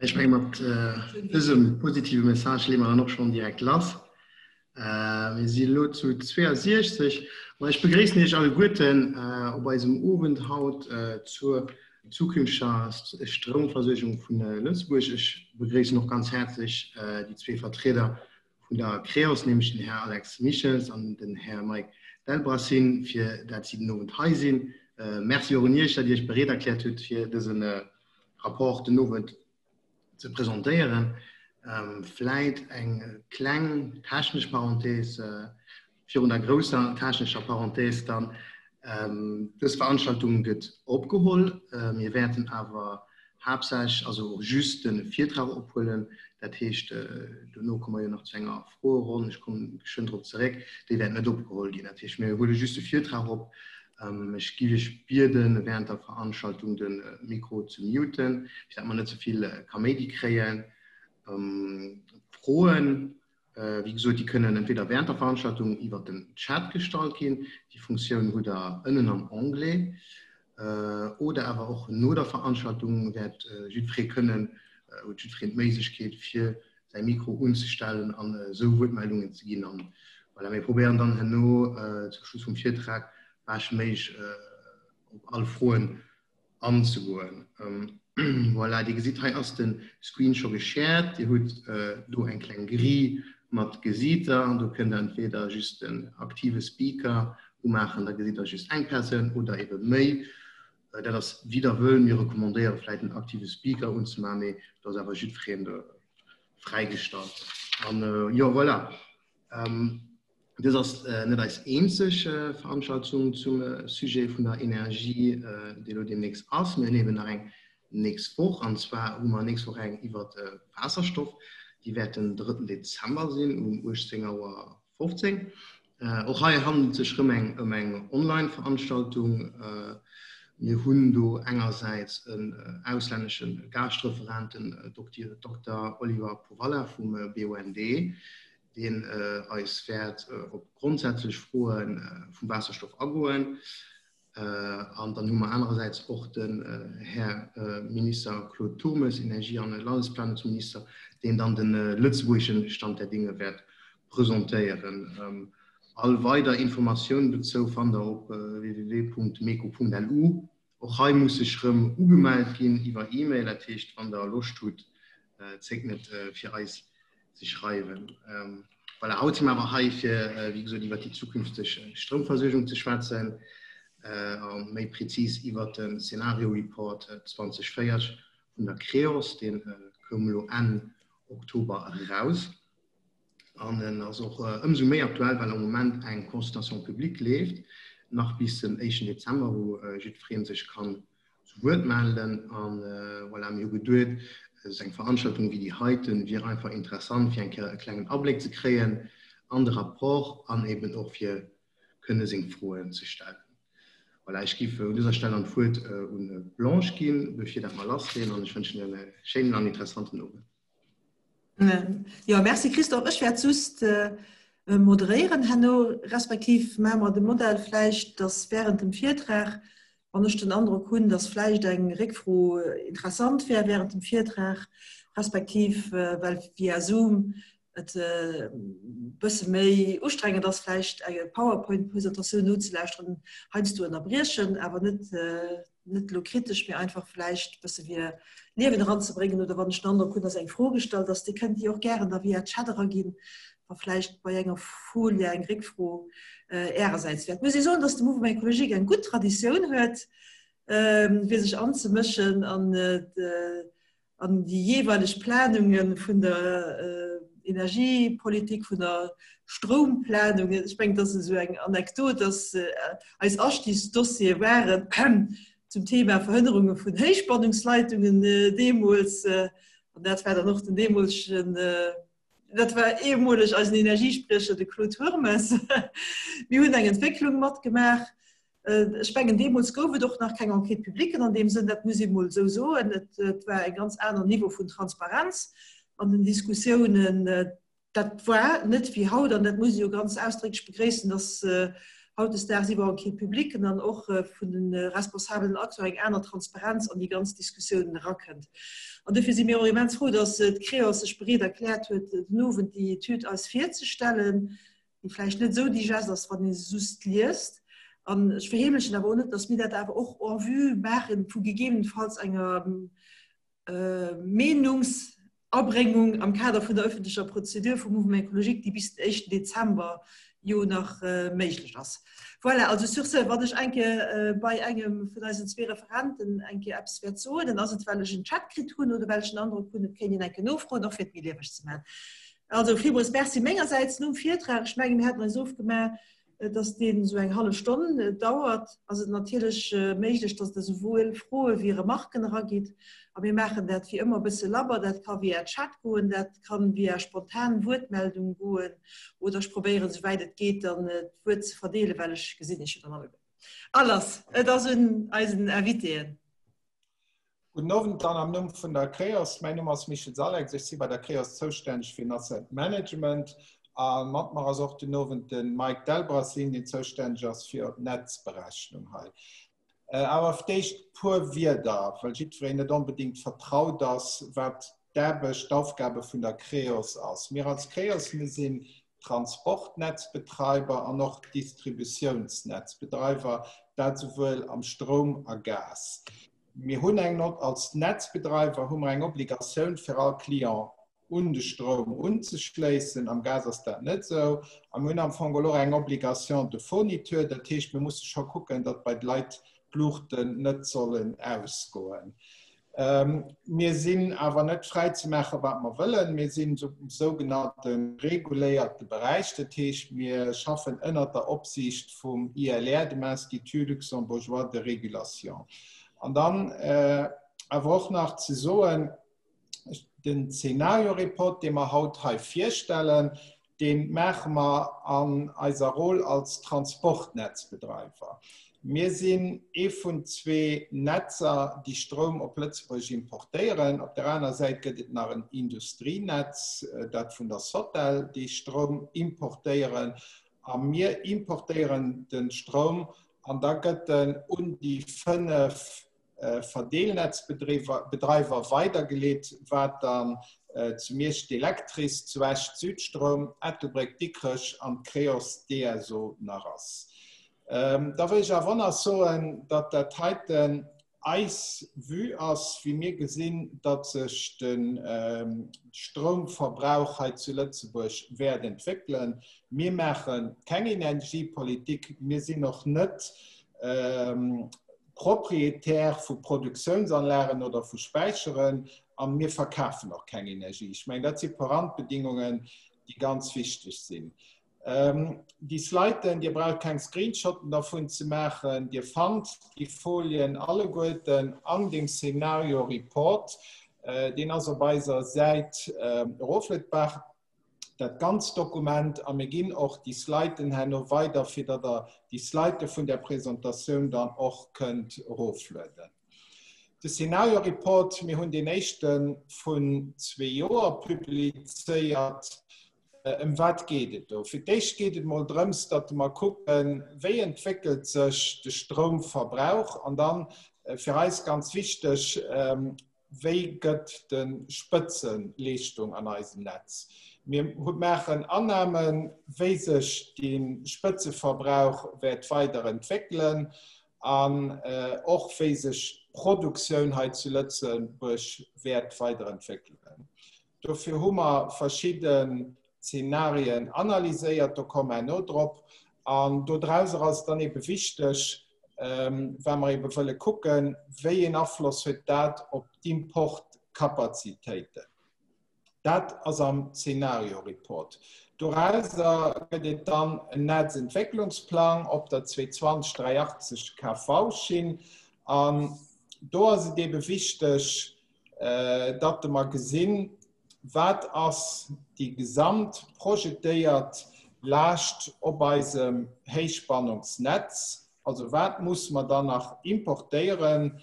Ech menge mat dësem positive Message leeë mer dann och schonn direkt lass. Mir si elo zu 62. Ma ech begréissen Iech alleguerten op eisem Owend haut zur zukünfteger Stroumversuergung vu Lëtzebuerg. Ech begréissen och ganz häerzlech déi zwee Vertrieder vun der Creos, nämlech den Här Alex Michels an den Här Mike Delbrassin, fir dat si den Owend hei sinn. Merci och un Iech, datt Dir Iech bereet erkläert hutt, fir dëse Rapport den Owend ze presentéieren. Vläit eng kleng technesch Parenthèse virun der grousser technescher Parenthèse dann. Dës Veranstaltung gëtt opgeholl. Mir wäerten awer haaptsächlech, also och just de Virtrag ophuelen. Dat heescht, dono komme mer jo nach zu enger Froeronn, ech kommen geschwënn drop zeréck, déi wäert net opgeholl ginn. Dat heescht, mir huele just de Virtrag op. Ech géif Iech bieden, während der Veranstaltung de Mikro ze muten, fir datt mer net ze vill Kaméidi kréien. Froen, wéi gesot, déi kënnen entweder während der Veranstaltung iwwert den Chat gestallt ginn, déi Funktioun hutt Der ënnen am Onglet, oder awer och no der Veranstaltung wäert jiddweree kënnen, huet jiddwereen d'Méiglechkeet, fir säi Mikro unzestellen an esou Wuertmeldungen ze ginn. An voilà, mir probéieren dann herno zum Schluss vum Virtrag beschtméiglech op all Froen anzegoen. Voilà, Dir gesitt, hei ass de Screen scho geshared. Dir hutt do eng kleng Grille mat Gesiiter. Do kënnt Der entweder just den aktive Speaker umaachen, da gesitt Der just eng Persoun, oder ebe méi. Dat ass wéi Der wëllt. Mir recommandéiere vläit den aktive Speaker unzemaachen, mee do ass awer jiddwereen fräigestallt. An jo, voilà. Dës ass net eis eenzeg Veranstaltung zum Sujet vun der Energie, déi elo deemnächst ass. Mir hunn eben nach eng nächst Woch, an zwar hu mer nächst Woch eng iwwer Waasserstoff. Déi wäert den drëtten Dezember sinn um 18 Auer 15. Och hei handelt et sech erëm eng ëm eng Online-Veranstaltung. Mir hunn do engersäits en auslännesche Gaaschtreferent, den Dokter Oliver Powalla vum BUND, deen eis wäert op grondsätzlech Froe vum Waasserstoff agoen. An dann hu mer anerersäits och den Här Minister Claude Turmes, Energie an Landesplanungsminister, deen dann de lëtzebuergesche Stand der Dinge wäert presentéieren. All weider Informatioun dozou fannt Der op www.meco.lu. Och hei muss sech rëm ugemellt ginn iwwer E-Mail, dat heescht wann der Loscht hutt, zéckt net fir eis ze schreiwen. Voilà, haut si mer awer hei fir wéi gesot iwwer déi zukünfteg Stroumversuergung ze schwätzen a méi prezis iwwer de Szenario Report 2040 vun der Creos, dee koum elo Enn Oktober eraus. An en ass och ëmsou méi aktuell, well am Moment eng Consultation publique leeft, nach bis den éischten Dezember, wou jiddweree sech kann zu Wuert mellen. An voilà, mir hu geduet, esou eng Veranstaltung wéi déi heiten wier einfach interessant, fir eng Kéier e klengen Abléck ze kréien an de Rapport an eben och fir kënne seng Froen ze stellen. Voilà, ech géif un dëser Stell dann d'Wuert un d'Blanche ginn, bevir dat mer lassleeën, an ech wënschen en schéinen an interessanten Owend. Jo, merci Christophe. Ech wäert just moderéieren herno, respektiv maache mer de Modell vläicht, dass während dem Virtrag, wann ech den Androck hunn, dass vläicht eng Réckfro interessant wär während dem Virtrag, respektiv well via Zoom et e bësse méi ustrengend ass, vläicht eng PowerPoint-Presentatioun nozelauschteren, heiansdo ënnerbriechen, awer net net elo kritesch, mee einfach vläicht e bësse fir Liewen eranzebréngen oder wann ech den Androck hunn, dass eng Fro gestallt ass, Dir kënnt déi och gären da via Chat eraginn, wa vläicht bei enger Folie eng Réckfro Ärersäits wär. Et muss ee soen, dass de Mouvement Ecologique eng gutt Traditioun huet, fir sech anzemëschen an an déi jeeweileg Planunge vun der Energiepolitik, vun der Stroumplanung. Ech mengen, dat ass esou eng Anekdot, dass eis Astigsdossiere waren zum Thema Verhënnerunge vun Héichspannungsleitungen deemools. An dat war dann och den deemolegen, dat war ehemoleg eisen Energiespriecher, de Claude Turmes. Mir hunn eng Entwécklung matgemaach. Ech mengen, deemools gouf et och nach keng Enquête publique an deem Sënn, dat muss ee mol esou soen. Et war e ganz aner Niveau vun Transparenz an den Diskussiounen. Dat war net wéi haut, an dat muss ee jo ganz ausdrécklech begréissen, dass. hautdesdaags iwwer Enquête publiquen an och vun de responsabelen Acteuren eng aner Transparenz an déi ganz Diskussiounen erakënnt. An dofir si mir och immens frou, dass d'Creos sech bereet erkläert huet, den Owend déi Etüd eis virzestellen, déi vläicht net esou digest ass, wann ee se just liest. An ech verheemlechen awer och net, dass mir dat awer och en vue maache vu gegebenenfalls enger Meenungsabréngung am Kader vun der öffentlecher Prozedur vum Mouvement écologique, déi bis den éischten Dezember jo nach méiglech ass. Voilà, also sur ce, wann ech eng Kéier bei engem vun eisen zwee Referenten eng Kéier eppes wäert soen, dann ass et, well ech en Chat kritt hunn oder well ech den Androck hunn, et kéint een eng Kéier nofroen, och fir et méi lieweg ze maachen. Also villmools Merci mengersäits nom Virtrag. Ech mengen, mir haten eis ofgemaach, dass deen esou eng hallef Stonn dauert. Ass et natierlech méiglech, dass Der souwuel Froe wéi Remarken eragitt. A mir maachen dat wéi ëmmer e bësse labber. Dat ka via Chat goen, dat ka via spontan Wuertmeldung goen oder ech probéieren, esouwäit et geet, dann d'Wuert ze verdeelen, well ech gesinn Iech jo dann alleguer. A lass, et ass un eisen Invitéen. Gudden Owend dann am Numm vun der Creos. Mäin Numm ass Michel Salex, ech si bei der Creos zoustänneg fir den Asset Management a mat mer ass och den Owend de Mike Delbrassine, deen zoustänneg ass fir d'Netzberechnung hei. Awer fir d'éischt puer Wierder, well jiddwereen net onbedéngt vertraut ass, wat d'Aarbecht, d'Aufgabe vun der Creos ass. Mir als Creos, mir sinn Transportnetzbetreiber an och Distributiounsnetzbedreiwer, dat souwuel am Stroum a Gas. Mir hunn eng Not, als Netzbedreiwer hu mer eng Obligatioun fir all Client un de Stroum unzeschléissen. Am Gas ass dat net esou. A mir hunn am Fong geholl och eng Obligation de fourniture, dat heescht, mir musse scho kucken, datt bei de Leit d'Luuchten net sollen ausgoen. Mir sinn awer net fräi ze maachen, wat mer wëllen. Mir sinn um sougenannte reguléierte Beräich, dat heescht, mir schaffen ënnert der Opsiicht vum ILR, dem Institut luxembourgeois de régulation. An dann awer och nach ze soen, den Zeenario-Report, dee mer haut hei virstellen, dee maache mer an eiser Roll als Transportnetzbedreiwer. Mir sinn ee vun zwee Netzer, déi Stroum op Lëtzebuerg importéieren. Op der aner Säit gëtt et nach en Industrienetz, dat vun der Sotel, déi Stroum importéieren. A mir importéieren de Stroum an da gëtt en un déi 5 Verdeelnetzbedreiwer weidergeleet, wat dann zu Miersch d'Electris, zu Esch d'Südstroum, Ettelbréck, Dikrech an d'Creos DSO nach ass. Da wëll ech awer och nach soen, datt dat heiten eis Vue ass, wéi mir gesinn, datt sech de Stroumverbrauch hei zu Lëtzebuerg wäert entwéckelen. Mir maache keng Energiepolitik, mir sinn och net Proprietär vu Produktiounsanlagen oder vu Späicheren a mir verkafen och keng Energie. Ech mengen, dat si puer Randbedingungen, déi ganz wichteg sinn. Déi Sliden, Dir braucht keng Screenshotten dervun ze maachen, Dir fannt déi Folien alleguerten an dem Szenario Report, deen ass op eiser Säit erofluedbar. dat ganzt Dokument a mir ginn och déi Sliden herno weider, fir datt Der déi Slide vun der Presentatioun dann och kënnt eroflueden. De Scenario Report, mir hunn deen éischte vun zwee Joer publizéiert. Ëm wat geet et do? Fir d'éischt geet et mol drëms, datt mer kucken, wéi entwéckelt sech de Stroumverbrauch an dann, fir eis ganz wichteg, Wéi gëtt de Spëtzeleeschtung an eisem Netz? Mir maachen Annamen, wéi sech de Spëtzeverbrauch wäert weider entwéckelen an och wéi sech d'Produktioun hei zu Lëtzebuerg wäert weider entwéckelen. Dofir hu mer verschidden Zenarien analyséiert, do komme mer herno drop. An dodrauser ass et dann ebe wichteg, well mer ebe wëlle kucken, wéi een Afloss huet dat op d'Importkapazitéiten. Dat ass am Zeenario-Report. Dorauser gëtt et dann en Netzentwécklungsplang op der 220 380 kV-Schinn. An do ass et ebe wichteg, datt mer gesinn, wat ass déi gesamt projetéiert Laascht op eisem Héichspannungsnetz, also wat musse mer dann nach importéieren,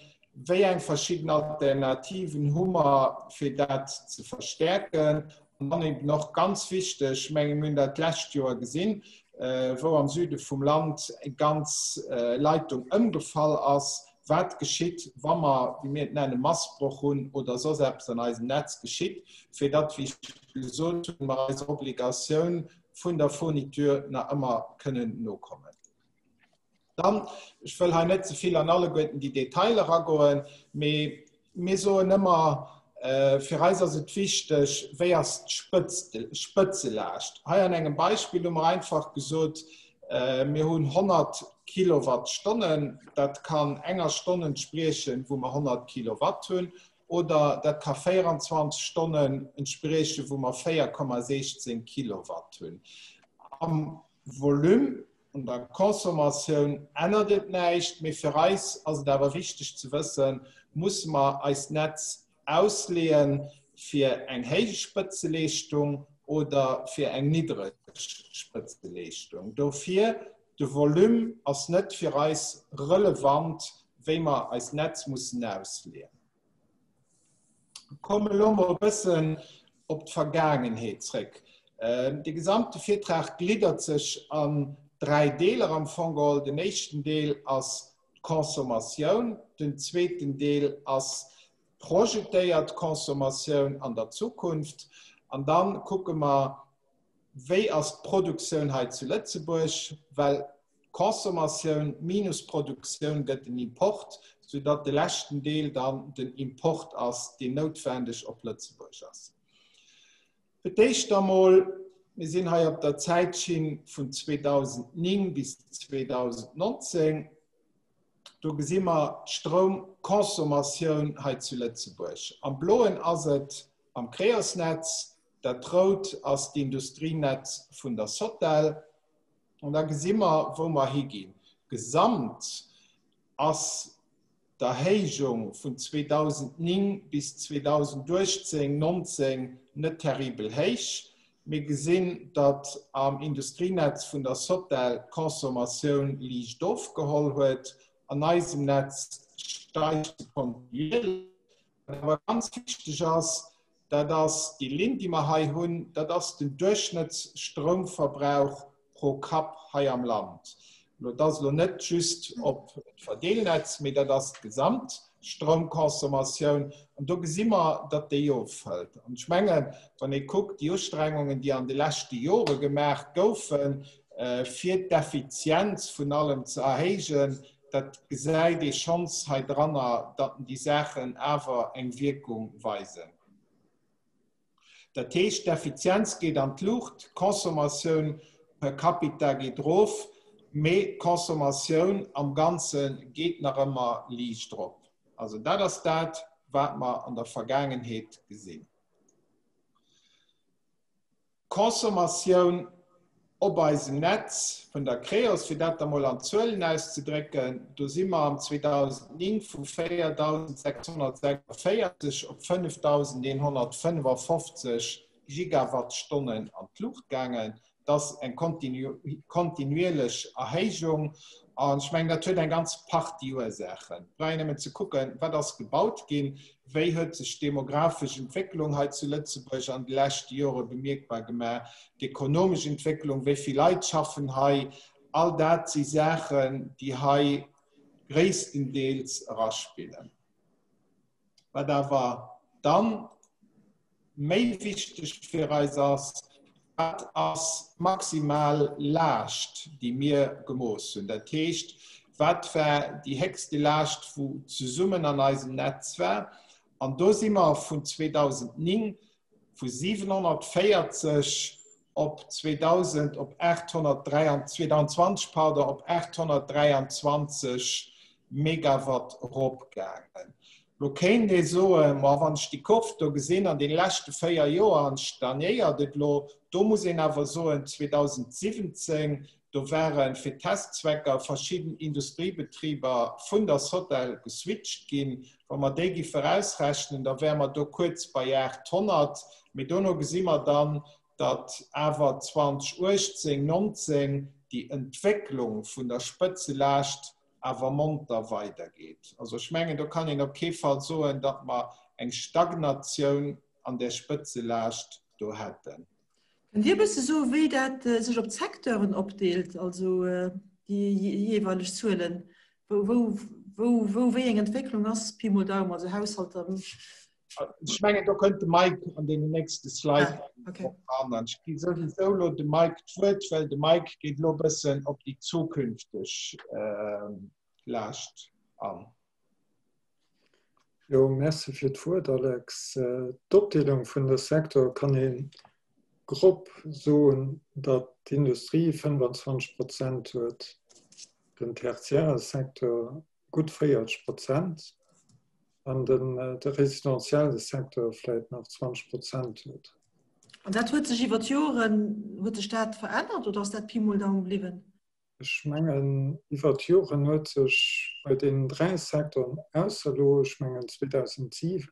wéi eng verschidden Alternativen hu mer, fir dat ze verstäerken. An dann eben och ganz wichteg, ech menge mir hunn dat d'lescht Joer gesinn, wou am Süde vum Land eng ganz Leitung ëmgefall ass. Wat geschitt, wa mer, wéi mir et nennen, Massbroch hunn oder soss eppes an eisem Netz geschitt, fir datt, wéi ech gesot hunn, mer eiser Obligatioun vun der Fourniture nach ëmmer kënnen nokommen. Dann, ech wëll hei net ze vill an alleguerten déi Detailer eragoen, mee mir soen ëmmer, fir eis ass et wichteg, wéi ass d'Spëtzelaascht. Hei an engem Beispill hu mer einfach gesot, mir hunn 100 Kilowattstonnen, dat kann enger Stonn entspriechen, wou mer 100 Kilowatt hunn, oder dat ka 24 Stonnen entspriechen, wou mer 4,16 Kilowatt hunn. Am Volume Un der Consommatioun ännert et näischt, mee fir eis ass et awer wichteg ze wëssen, Musse mer eist Netz ausleeë fir eng héich Spëtzeleeschtung oder fir eng niddreg Spëtzeleeschtung? Dofir, de Volume ass net fir eis relevant, wéi mer eist Netz mussen ausleeën. Komme lo mol e bëssen op d'Vergaangenheet zréck. De gesamte Virtrag gliddert sech an 3 Deeler am Fong geholl. Den éischten Deel ass d'Consommatioun, den zweeten Deel ass d'projetéiert Consommatioun an der Zukunft an dann kucke mer, wéi ass d'Produktioun hei zu Lëtzebuerg, well Consommatioun minus Produktioun gëtt den Import, soudatt de leschten Deel dann den Import ass, deen noutwendeg op Lëtzebuerg ass. Fir d'éischt emol, mir sinn hei op der Zäitschinn vun 2009 bis 2019. Do gesi mer d'Stroumconsommatioun hei zu Lëtzebuerg. Am Bloen ass et am Creos-Netz, dat Rout ass d'Industrienetz vun der Sotel. An da gesi mer, wou mer higinn. Gesamt ass d'Erhéijung vun 2009 bis 2018, 19 net terribel héich. Mir gesinn, datt am Industrienetz vun der Sotel d'Consommatioun liicht ofgeholl huet. An eisem Netz steigt se kontinuierlech. Wat awer ganz wichteg ass, dat ass déi Linn, déi mer hei hunn, dat ass den Duerchschnëttsstroumverbrauch pro Kapp hei am Land. Elo, dat ass elo net just op d'Verdeelnetz, mee dat ass d'Gesamtstroumconsommatioun. An do gesi mer, datt déi ofhëlt. An ech mengen, wann ee kuckt, déi Ustrengungen, déi an de leschte Jore gemaach goufen, fir d'Effizienz vun allem ze erhéijen, Dat gesäit ee schonns hei dranner, datt déi Saachen awer eng Wierkung weisen. Dat heescht, d'Effizienz geet an d'Luucht, d'Consommatioun per capita geet erof, mee d'Consommatioun am Ganze geet nach ëmmer liicht erop. Also dat ass dat, wat mer an der Vergaangenheet gesinn. Consommatioun op eisem Netz vun der Creos, fir dat da mol an Zuelen auszedrécken, do si mer am 2009 vu 4.646 op 5.155 Gigawattstonnen an d'Luucht gaangen. Dat ass eng kontinuierlech Erhéijung an ech mengen, dat huet eng ganz Partie Ursaachen. Et brauch een nëmmen ze kucken, wat ass gebaut ginn, Wéi huet sech d'demografesch Entwécklung hei zu Lëtzebuerg an de leschte Jore bemierkbar gemaach, d'ekonomesch Entwécklung, wéi vill Leit schaffen hei? All dat si Saachen, déi hei gréisstendeels eraspillen. Wat awer dann Méi wichteg fir eis ass, Wat ass d'maximal Laascht, déi mir gemooss hunn? Dat heescht, wat war déi héchste Laascht, wou zesummen an eisem Netz war? An do si mer vun 2009 vu 740 op 2000 op 823, pardon, op 823 Megawatt eropgaangen. Lo kéint ee soen, ma wann ech déi Kurv do gesinn an deene leschte 4 Joer an stagnéiert et elo. Do muss een awer soen, 2017, do ware fir Testzwecker verschidden Industriebetriber vun der Sotel geswitcht ginn. Wa mer déi giffe erausrechnen, da wäre mer do kuerz bei 800. Mee dono gesi mer dann, datt awer 2018, 19 déi Entwécklung vun der Spëtzelaascht awer monter weidergeet. Also ech mengen, do kann een op kee Fall soen, datt mer eng Stagnatioun an där Spëtzelaascht do hätten. Kënnt Dir e bësse soen, wéi dat sech op d'Secteuren opdeelt, also déi jeeweileg Zuelen, wou, wou, wou, wou wéi eng Entwécklung ass, Pi mol Daum, also Haushalter? Ech mengen, do kënnt de Mike an deenen nächste Slide ah, okay. an. An ech gi souwisou elo dem Mike d'Wuert, well de Mike geet elo e bëssen op déi zukünfteg äh, Laascht an. Jo, merci fir d'Wuert, Alex. D'Opdeelung vun de Secteure kann ee grob soen, datt d'Industrie 25 Prozent huet, den tertiäre Secteur gutt 40 Prozent an den de residentielle Secteur vläicht nach 20 Prozent huet. An dat huet sech iwwer d'Joren, huet sech dat verännert oder ass dat Pi mol Daum bliwwen? Ech mengen, iwwer d'Joren huet sech bei deenen 3 Secteuren, ausser elo, ech mengen 2017,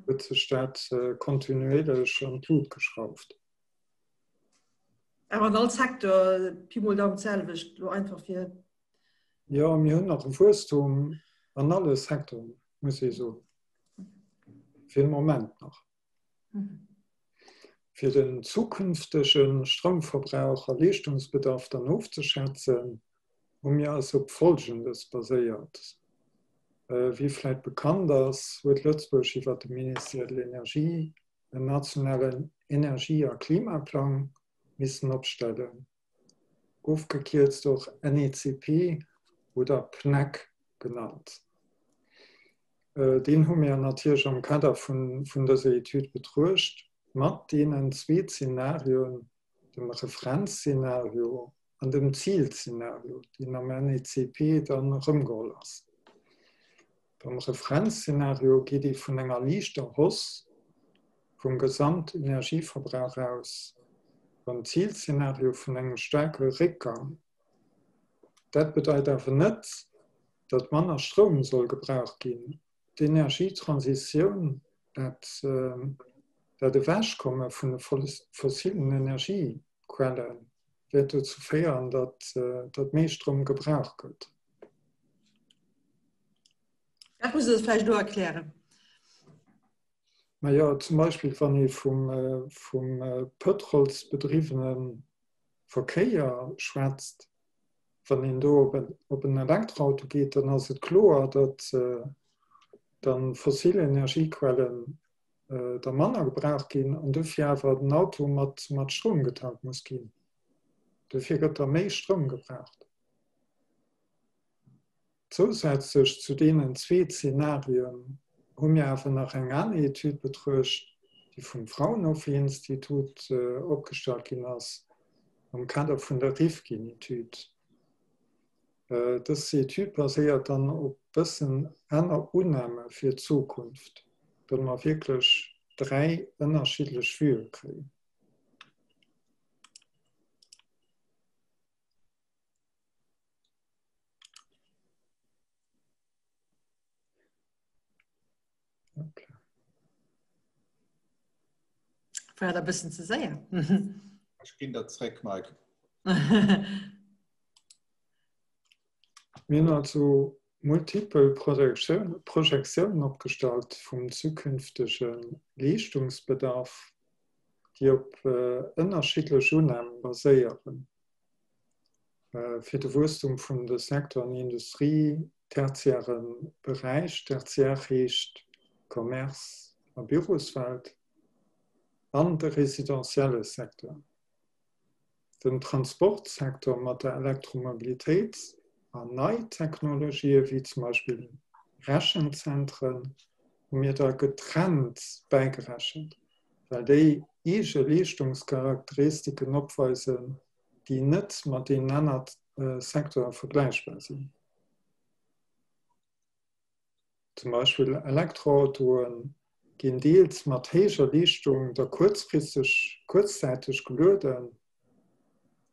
huet sech dat kontinuierlech an d'Lut geschrauft. Awer an all Secteur Pi mol Daum d'selwecht, elo einfach fir. Jo, mir hunn nach e Wuesstum an alle Secteuren, muss ee soen, fir de Moment nach. Fir den zukünftege Stroumverbrauch a Leeschtungsbedarf dann ofzeschätzen, hu mir eis op Folgendes baséiert. Wéi vläit bekannt ass, huet Lëtzebuerg iwwer de Ministère de l'Énergie en nationalen Energie a Klimaplang missen opstellen. ofgekierzt och NECP oder PNEC genannt. Deen hu mir natierlech am Kader vun dëser Etüd betruecht, mat deenen zwee Zenarioen, dem Referenzzenario an dem Zilzenario, deen am NECP dann erëmgeholl ass. Beim Referenzzenario geet ee vun enger liichter Hausse vum Gesamtenergieverbrauch aus, beim Zilzenario vun engem staarke Réckgang. Dat bedeit awer net, datt manner Stroum soll gebraucht ginn. D'Energietransitioun, dat dat Ewechkomme vun de fossilen Energiequelle wäert dozou féieren, datt méi Stroum gebraucht gëtt. Dat muss du vläicht elo erklären. Majo, zum Beispill wann ee vum, vum pëtrolsbedriwwene Verkéier schwätzt, wann een do op en, op en Elektroauto geet, dann ass et kloer, datt dann fossil Energiequellen da manner gebraucht ginn an dofir awer den Auto mat, mat Stroum getankt muss ginn. Dofir gëtt da méi Stroum gebraucht. Zousätzlech zu deenen zwee Zenarien hu mir awer nach eng aner Etüd betruecht, déi vum Fraunhofer-Institut opgestallt ginn ass am Kader vun der Rifkin-Etüd. Dës Etüd baséiert dann op bëssen aner Unnahme fir d'Zukunft, datt mer wierklech dräi ënnerschiddlech Vuë kréien. Okay. War da bëssen ze séier. Ech ginn der zréck, Mike. Mir hunn also multipel Projektiounen opgestallt vum zukünftege Leeschtungsbedarf, déi op ënnerschiddlech Unnamen baséieren. Fir de Wuesstum vun de Secteuren Industrie, tertiäre Beräich, tertiär heescht Commerce a Büroswelt, an de residentielle Secteur. Den Transportsecteur mat der Elektromobilitéit an nei Technologië wéi zum Beispill Rechenzentren hu mir da getrennt bäigerechent, well déi eege Leeschtungscharakteristiken opweisen, déi net mat deenen aner Secteure vergläichbar sinn. Zum Beispill Elektroautoe ginn deels mat héijer Leeschtung da kuerzfristeg, kuerzzäiteg gelueden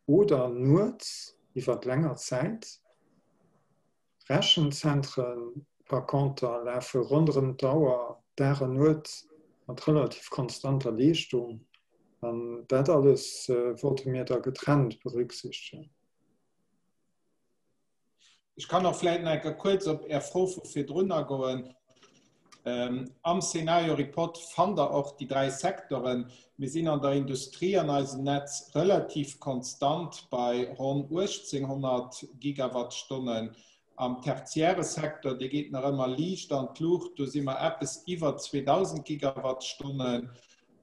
oder nuets iwwer länger Zäit. Rechenzentren par conter lafe ronderëm d'Auer, Dag an Nuet, mat relativ konstanter Leeschtung. An dat alles wollte mir da getrennt berücksichtegen. Ech kann och vläit nach eng Kéier kuerz op Är Fro vu virdrun agoen. Am Szenario Report fannt der och déi 3 Secteuren. Mir sinn an der Industrie an eisem Netz relativ konstant bei ronn 1.800 Gigawattstonnen. Am tertiäre Secteur, dee geet nach ëmmer liicht an d'Luucht, do si mer eppes iwwer 2.000 Gigawattstonnen.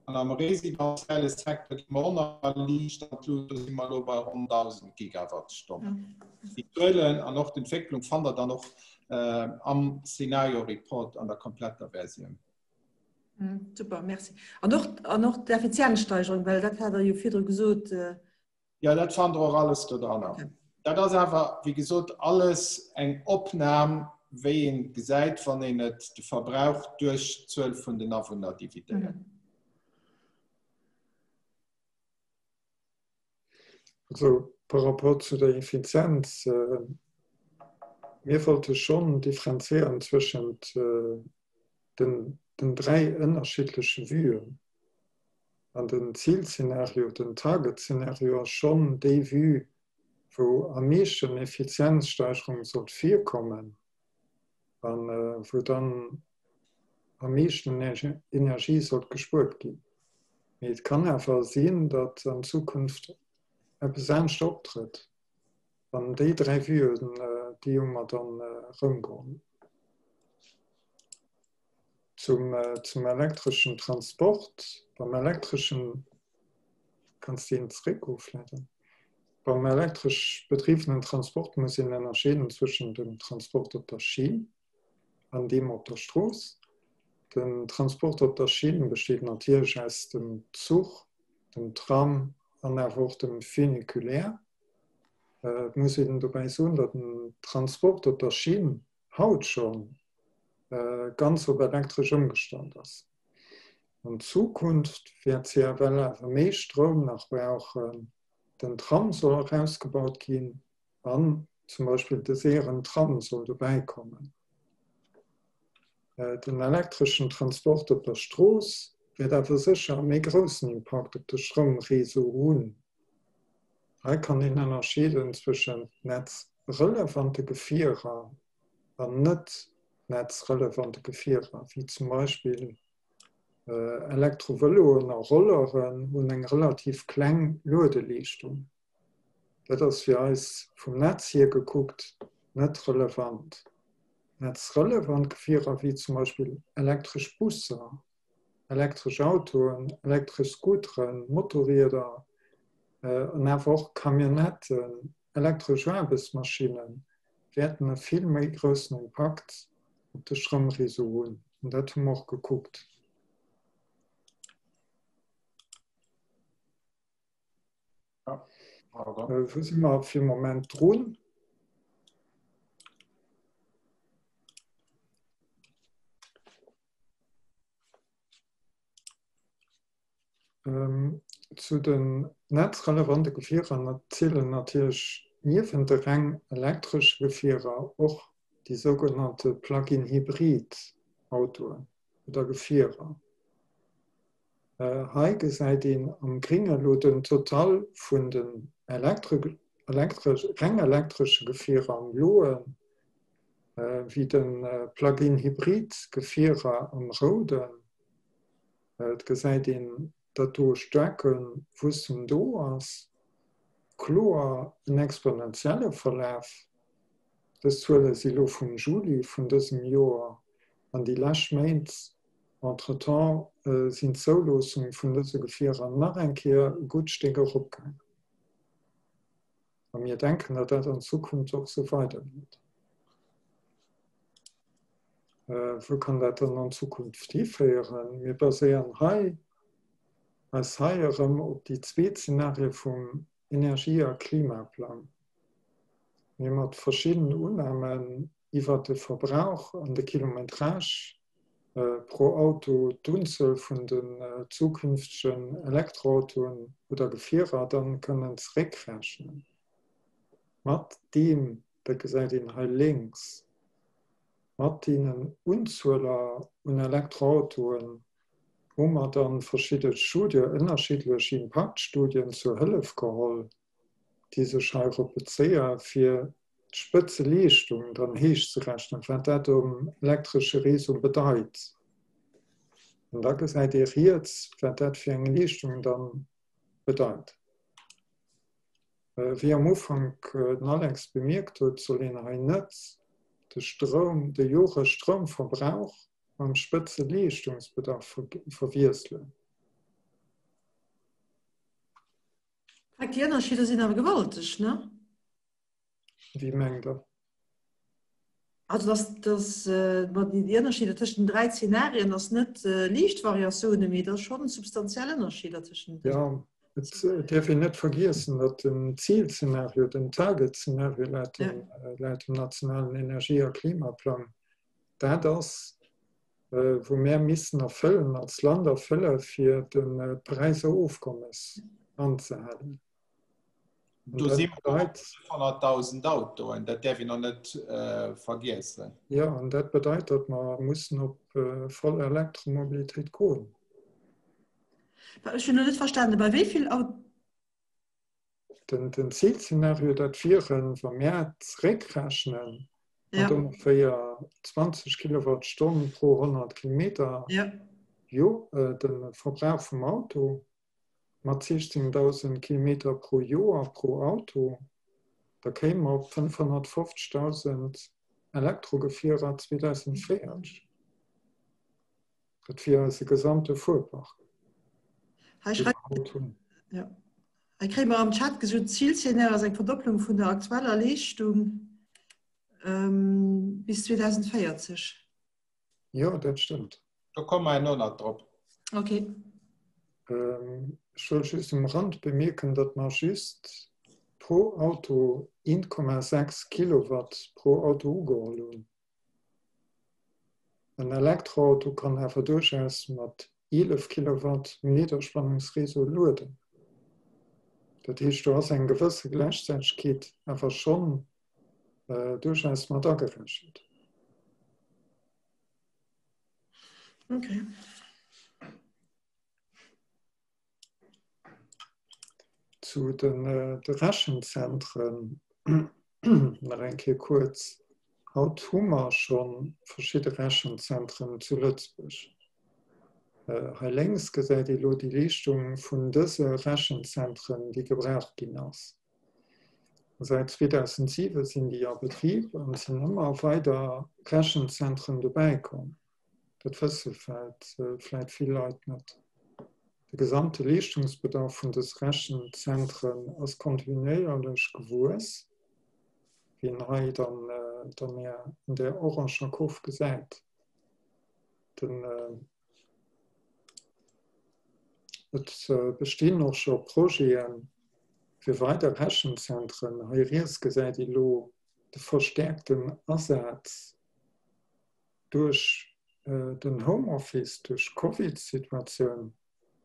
An am residentielle Secteur gi mer och nach liicht an d'Luucht, do si mer elo bei ronn 1.000 Gigawattstonnen. Déi Zuelen an och d'Entwécklung fannt Der dann och am Szenario Report an der kompletter Versioun. Super, merci. An och, an och d'Effizienzsteigerung, well dat hat Der jo virdru gesot. Jo, dat fannt Der och alles do dranner. Dat ass awer, wéi gesot, alles eng Opnam, wéi een gesäit, wann een et de Verbrauch duerch d'Zuel vun den Awunner dividéiert. Also par rapport zu der Effizienz, mir wollte schonn differenzéieren zwëschent den 3 ënnerschiddleche Vuen. An den Zilszenario, den Target-Szenario ass schonn déi Vue, wou am meeschten Effizienzsteigerung sollt virkommen a wou dann am meeschten Energie sollt gespuert ginn. Mee et kann awer sinn, datt an Zukunft eppes anescht optrëtt. An déi 3 Vuen, déi hu mer dann erëmgeholl. Zum, zum elektreschen Transport, beim elektreschen, kanns de een zeréckgoen vläicht? Beim elektresch bedriwwenen Transport muss een ënnerscheeden zwëschen dem Transport op der Schinn an deem op der Strooss. Den Transport op der Schinn besteet natierlech aus dem Zuch, dem Tram an awer och dem Funiculaire. Et muss een dobäi soen, datt den Transport op der Schinn haut scho ganz op elektresch ëmgestallt ass. An Zukunft wäert CFL awer méi Stroum nach brauchen. Den Tram soll erausgebaut ginn an zum Beispill de séieren Tram soll dobäi kommen. Den elektreschen Transport op der Strooss wäert awer sécher e méi groussen Impakt op de Stroumreseau hunn. Hei kann een ënnerscheeden zwëschent netzrelevante Gefierer an net netzrelevante Gefierer, wéi zum Beispill Elektrovëloen a Rolleren hunn eng relativ kleng Luedeleeschtung. Dat ass fir eis vum Netz hier gekuckt net relevant. Netzrelevant Gefierer wéi zum Beispill elektresch Busser elektresch Autoen, elektresch Scooteren, Motorrieder an awer och Camionnetten, elektresch Aarbechtsmaschinne wäerten e vill méi groussen Impakt op de Stroumreseau hunn. An dat hu mer och gekuckt. Wou si mer fir de Moment drun? Zu den netzrelevante Gefierer zielen natierlech niewent de reng elektresche Gefierer och déi sougenannte Plug-in-Hybrid-Autoen oder Gefierer. Hei gesäit een am Gringe elo den Total vun den reng elektresche Gefierer am Bloen, wéi de Plug-in-Hybrid-Gefierer am Rouden. Et gesäit een, datt do e staarke Wuesstum do ass, kloer en exponentielle Verlaf. Dës Zuele si lo vum Juli vun dësem Joer an déi lescht Méint. Entretemps sinn d'Zouloossung vun dëse Gefierer nach eng Kéier e gutt Stéck eropgaangen. A mir denken, datt dat an Zukunft och esou weidergeet. Wou kann dat dann an Zukunft hiféieren? Mir baséieren hei eis hei erëm op déi zwee Zenarie vum Energie a Klimaplang, mee mat verschiddenen Unnamen iwwert de Verbrauch an de Kilometrage pro Auto, d'Unzuel vun den zukünftegen Elektroautoen oder Gefierer dann kënnen zeréckrechnen. Mat deem, dat gesäit een hei lénks, mat deenen Unzueler un Elektroautoen hu mer dann verschidde Studie, ënnerschiddlech Impaktstudien zur Hëllef geholl, déi sech heirop bezéie fir d'Spëtzeleeschtung dann héichzerechnen, wat dat um elektresche Réseau bedeit. An da gesäit ee riets, wat dat fir eng Leeschtung dann bedeit. Wéi am Ufank den Alex bemierkt huet, soll een hei net de Stroum, de Jorestroumverbrauch mam Spëtzeleeschtungsbedarf verwiesselen. Déi Ënnerscheeder sinn awer gewalteg, ne? Wéi mengt Der? Also dass, dass äh, déi Ënnerscheeder tëschent den 3 Zenarien ass net äh, liicht Variatiounen, mee dat schonn substantiell Ënnerscheeder tëschent. Ja, et däerf een net vergiessen, datt den Zilzenario, den Target-Zenario laut dem, ja. Äh, laut dem nationalen Energie- a Klimaplang, dat ass, äh, wou mär missen erfëllen, als Land erfëlle fir de äh, Paräiser Ofkommes anzehalen. Do si mer 500.000 Autoen, dat däerf een och net vergiessen. Jo, an dat bedeit, datt mer mussen op voll Elektromobilitéit goen. Ech hunn elo net verstanen, bei wéi vill Auto. Den Zilzenario, dat wieren, wa mär zeréckrechnen, mat ongeféier 20 Kilowattstonn pro 100 Kilometer, jo, de Verbrauch vum Auto. Mat 16.000 Kilometer pro Joer pro Auto, da kéime mer op 550.000 Elektrogefierer 2040. Dat wier eise gesamte Fuerpark, dee mer haut hunn. Hei kréie mer am Chat gesot, Zilszenario ass eng Verdopplung vun der aktueller Leeschtung bis 2040. Jo, dat stëmmt. Do komme mer herno nach drop. Ok. Ech wëll just um Rand bemierken, datt mer just pro Auto 1,6 Kilowatt pro Auto ugeholl hunn. En Elektroauto kann awer duerchaus mat 11 Kilowatt um Nidderspannungsreseau lueden. Dat heescht, do ass eng gewësse Gläichzäitegkeet awer schonn duerchaus mat agerechent. Okay. Zu den äh, de Rechenzentren nach eng Kéier kuerz. Haut hu mer scho verschidde Rechenzentren zu Lëtzebuerg. Äh, hei lénks gesäit ee lo déi Leeschtung vun dëse Rechenzentren, déi gebraucht ginn ass. Säit 2007 sinn déi a Betrib an et sinn ëmmer weider Rechenzentren dobäi komm. Dat wësse vläit vill Leit net. De gesamte Leeschtungsbedarf vun dës Rechenzentren ass kontinuéierlech gewuess, wéi een hei dann an där oranger Kurv gesäit. Den. Et bestinn och scho Projete fir weider Rechenzentren. Hei riets gesäit ee lo de verstäerkten Asaz duerch den Homeoffice, duerch d'Covid-Situatioun,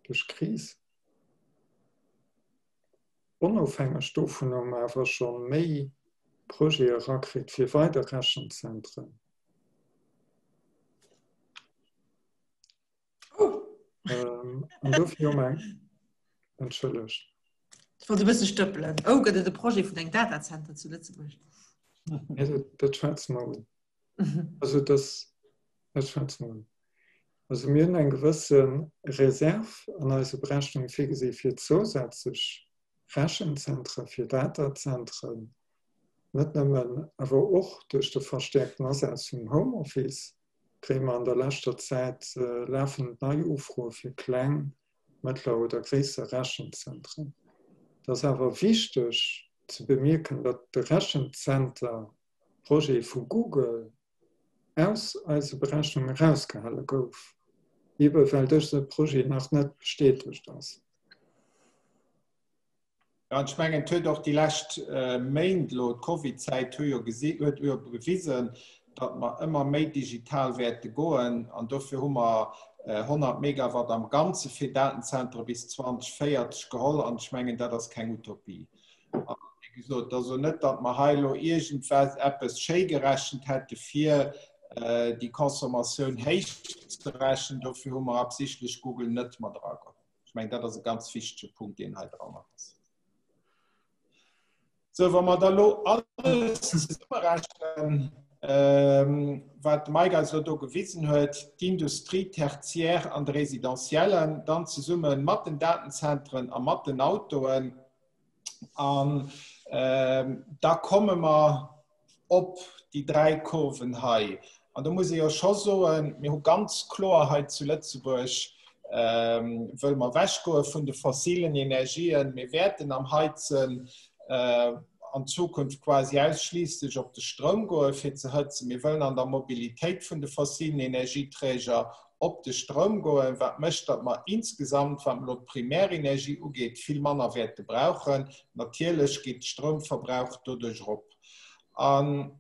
duerch d'Kris. Onofhängeg dovun hu mer awer scho méi Projete erakritt fir weider Rechenzentren. An dofir hu mer eng, entschëllegt. Ech wollt e bësse stëppelen. Oh, gëtt et e Projet vun engem Datacenter zu Lëtzebuerg? Nee, dat, dat schwätze mer un. Also das, dat schwätze mer un. Also mir hunn eng gewësse Reserv an eise Berechnung virgesi fir zousätzlech Rechenzentre, fir Datazentren, net nëmmen, awer och duerch de verstäerkten Asaz vum Homeoffice kréie mer an der leschter Zäit lafend nei Ufroe fir kleng, mëttler oder gréisser Rechenzentren. Et ass awer wichteg ze bemierken, datt de Rechenzenter-Projet vu Google aus eise Berechnung erausgehale gouf, ebe well dëse Projet nach net bestätegt ass. Jo, an ech mengen, et huet och déi lescht Méint elo, d'Covidzäit hu jo gesi, huet jo bewisen, datt mer ëmmer méi digital wäerte goen. An dofir hu mer 100 Megawatt am Ganze fir Datenzentere bis 2040 geholl. An ech mengen, dat ass keng Utopie. An wéi gesot, et ass elo net, datt mer hei elo iergendwas eppes schéigerechent hätte fir déi Consommatioun héich ze rechnen. Dofir hu mer absichtlech Google net mat erageholl. Ech mengen, dat ass e ganz wichtege Punkt, deen hei dran ass. Sou, wa mer da elo alles zesummerechnen. Wat de Mike eis elo do gewisen huet, d'Industrie tertiaire an de Residentiellen, dann zesumme mat den Datenzentren a mat den Autoen. An da komme mer op déi dräi Kurven hei. An do muss ee jo scho soen, mir hu ganz kloer hei zu Lëtzebuerg, wëlle mer ewechgoe vun de fossilen Energien. Mir wäerten am Heizen an Zukunft quasi ausschliisslech op de Stroum goe fir ze hëtzen. Mir wëllen an der Mobilitéit vun de fossilen Energieträger op de Stroum goen, wat mécht, datt mer insgesamt, wat elo d'Primärenergie ugeet, vill manner wäerte brauchen. Natierlech geet de Stroumverbrauch doduerch erop. An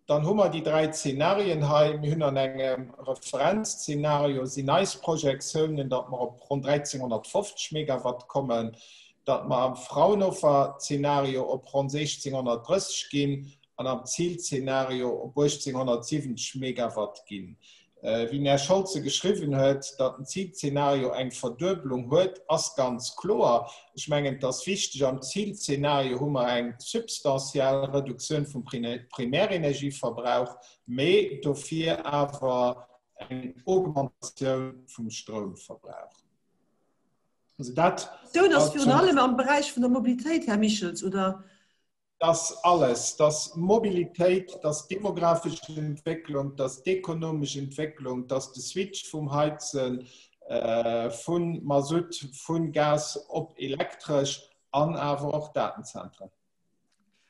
dann hu mer déi dräi Zenarien hei. Mir hunn an engem Referenzzenario sinn eis Projektiounen, datt mer op ronn 1.350 Megawatt kommen, datt mer am Fraunhofer-Zenario op ronn 1.630 ginn an am Zilzenario op 1.870 Megawatt ginn. Wéi den Här Scholze geschriwwen huet, datt den Zilzenario eng Verduebelung huet, ass ganz kloer. Ech mengen, et ass wichteg, am Zilzenario hu mer eng substantiell Reduktioun vum Primärenergieverbrauch, mee dofir awer eng Augmentatioun vum Stroumverbrauch. Also dat ass virun allem am Beräich vun der Mobilitéit, Här Michels, oder? Dass alles, dass Mobilitéit, dass demografesch Entwécklung, dass d'ekonomesch Entwécklung, dass de Switch vum Heize vu Masutt, vu Gas op elektresch an awer och Datenzentren.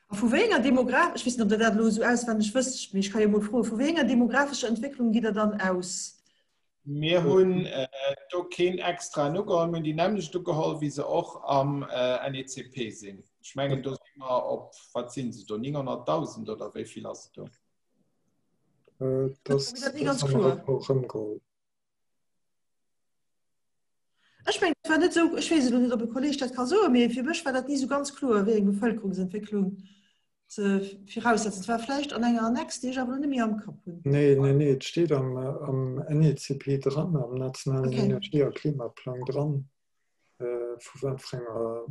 A vu wéi enger demograf, ech weess net, ob Der dat elo esou auswenneg wësst, mee ech ka jo emol froen, vu wéi enger demografescher Entwécklung gitt Der dann aus? Mir hunn do keen extraen ugeholl. Mir hunn déi nämmlecht ugeholl, wéi se och am NECP sinn. Ech mengen, do si mer op, wat si se do, 900.000 oder wéi vill ass et do? Dat ass am Rapport erëmgeholl. Ech mengen, dat war net esou, ech weess elo net, ob e Kolleeg dat ka soen, mee fir mech war dat ni esou ganz kloer, wéi eng Bevëlkerungsentwécklung ze viraussetzen. Et war vläicht an enger Annex, déi ech awer elo net méi am Kapp hunn. Nee, nee, nee, et steet am, am NECP dran, am nationalen okay. Energie a Klimaplang dran, äh, vu wat fir enger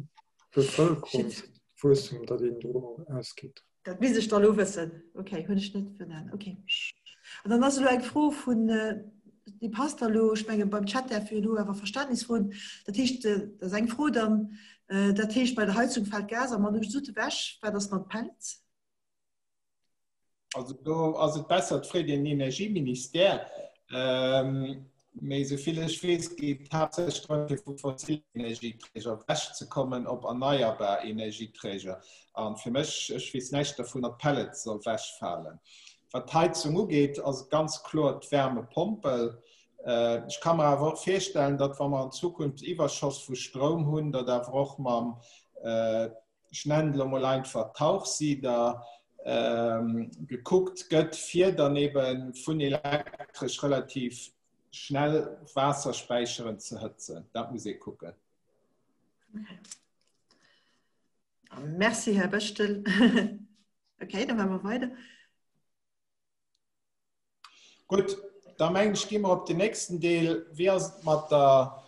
Bevëlkerungswuessum datt een do ausgeet. Dat misst ech da lo wëssen. Okay, hunn ech net vun Okay. An dann ass elo eng Fro vun, äh, déi passt da lo, ech menge beim Chat däerf jo elo awer Verständnis froen. Dat heescht, äh, dat ass eng Fro dann, Dat heescht, bei der Heizung fält Gas a Mazout ewech. Wat ass mat Pellets? Also do ass et besser, et freet een den Energieministère. Mee esouvill ech weess, geet et haaptsächlech drëm, fir vu fossilen Energieträger ewechzekommen op erneierbar Energieträger. A fir mech, ech weess näischt dervun, datt Pellets soll ewechfalen. Wat d'Heizung ugeet, ass et ganz kloer d'Wärmepompel. Ech ka mer awer och virstellen, datt wa mer an Zukunft Iwwerschoss vu Stroum hunn, datt awer och mam, ech nennen et elo mol einfach Tauchsieder, gekuckt gëtt, fir dann ebe vun elektresch relativ schnell Waasserspäicheren ze hëtzen. Dat muss ee kucken. Merci, Här Bechtel. Okay, da maache mer weider. Gutt, da mengen ech, gi mer op den nächsten Deel. Wéi ass et mat der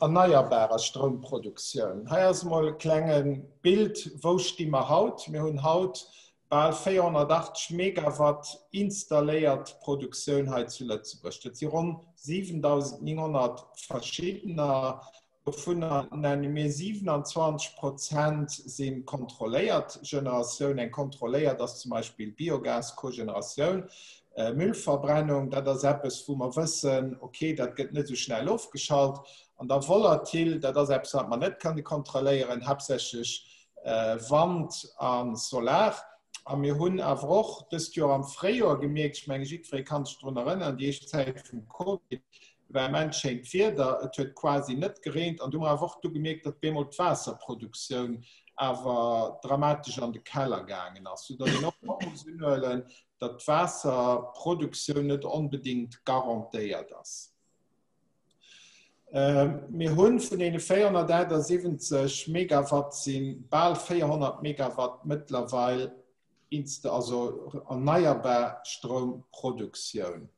erneierbarer Stroumproduktioun? Hei ass emol e klenge Bild, Wou sti mer haut? Mir hunn haut bal 480 Megawatt installéiert Produktioun hei zu Lëtzebuerg. Dat si ronn 7.900 verschiddener. Dovunner nenne mir 27 Prozent si kontrolléiert Generatioun. Eng kontrolléiert ass zum Beispill Biogas, Cogeneratioun, Müllverbrennung. Dat ass eppes, wou mer wëssen, okay, dat gëtt net esou schnell ofgeschalt. An da volatil, dat ass eppes, wat mer net kënne kontrolléieren, haaptsächlech Wand a Solar. A mir hunn awer och dëst Joer am Fréijoer gemierkt, ech menge jiddweree ka sech drun erënneren, déi éischt Zäit vum Covid, war immens schéint Wieder, et huet quasi net gereent an du hu mer awer och du gemierkt, datt bemol d'Waasserproduktioun awer dramatesch an de Keller gaangen ass, soudatt een och muss unhuelen, datt d'Waasserproduktioun net onbedéngt garantéiert ass. Mir hunn vun deene 478 Megawatt si bal 400 Megawatt mëttlerweil also erneierbar Stroumproduktioun.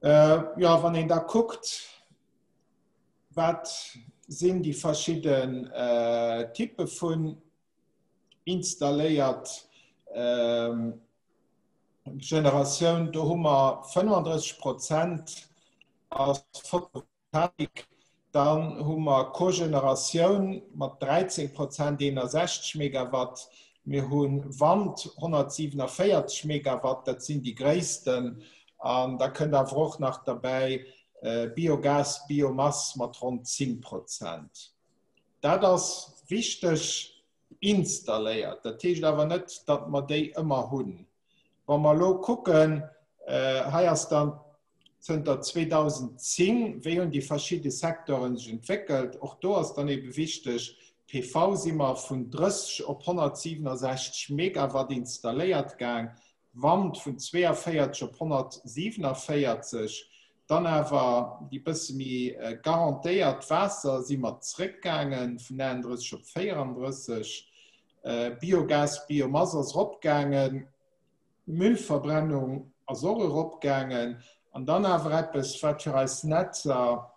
Jo, wann een da kuckt, wat sinn déi verschidden Typpe vun installéiert. Generatioun, do hu mer 35 Prozent ass Photovoltaik, dann hu mer Cogeneratioun mat 13 Prozent, 61 Megawatt, mir hu Wand 147 Megawatt, dat sinn déi gréissten, an da kënnt awer och nach derbäi Biogas, Biomass mat ronn 10 Prozent. Dat ass wichteg installéiert. Dat heescht awer net, datt mer déi ëmmer hunn. Wa mer elo kucken, hei ass dann zënter 2010, wéi hunn déi verschidde Secteuren sech entwéckelt. Och do ass dann ebe wichteg, PV si mer vun 30 op 167 Megawatt installéiert gaang, Wand vun 42 op 147, dann awer déi bësse méi garantéiert, Waasser si mer zréckgaange vun 39 op 34, Biogas, Biomass ass eropgaangen, Müllverbrennung ass och eropgaangen an dann awer eppes, wat fir eis Netzer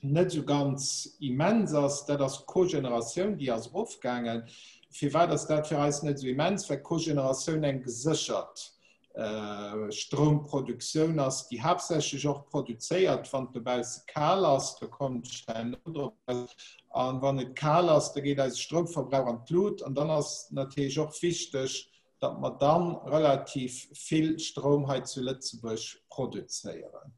net esou ganz immens ass, dat ass d'Cogeneratioun, déi ass erofgaangen. Firwat ass dat fir eis net esou immens? Well d'Cogeneratioun eng geséchert Stroumproduktioun ass, déi haaptsächlech och produzéiert, wann et dobausse kal ass. Do kommen ech herno drop. An wann et kal ass, da geet eise Stroumverbrauch an d'Lut. An dann ass natierlech och wichteg, datt mer dann relativ vill Stroum hei zu Lëtzebuerg produzéieren.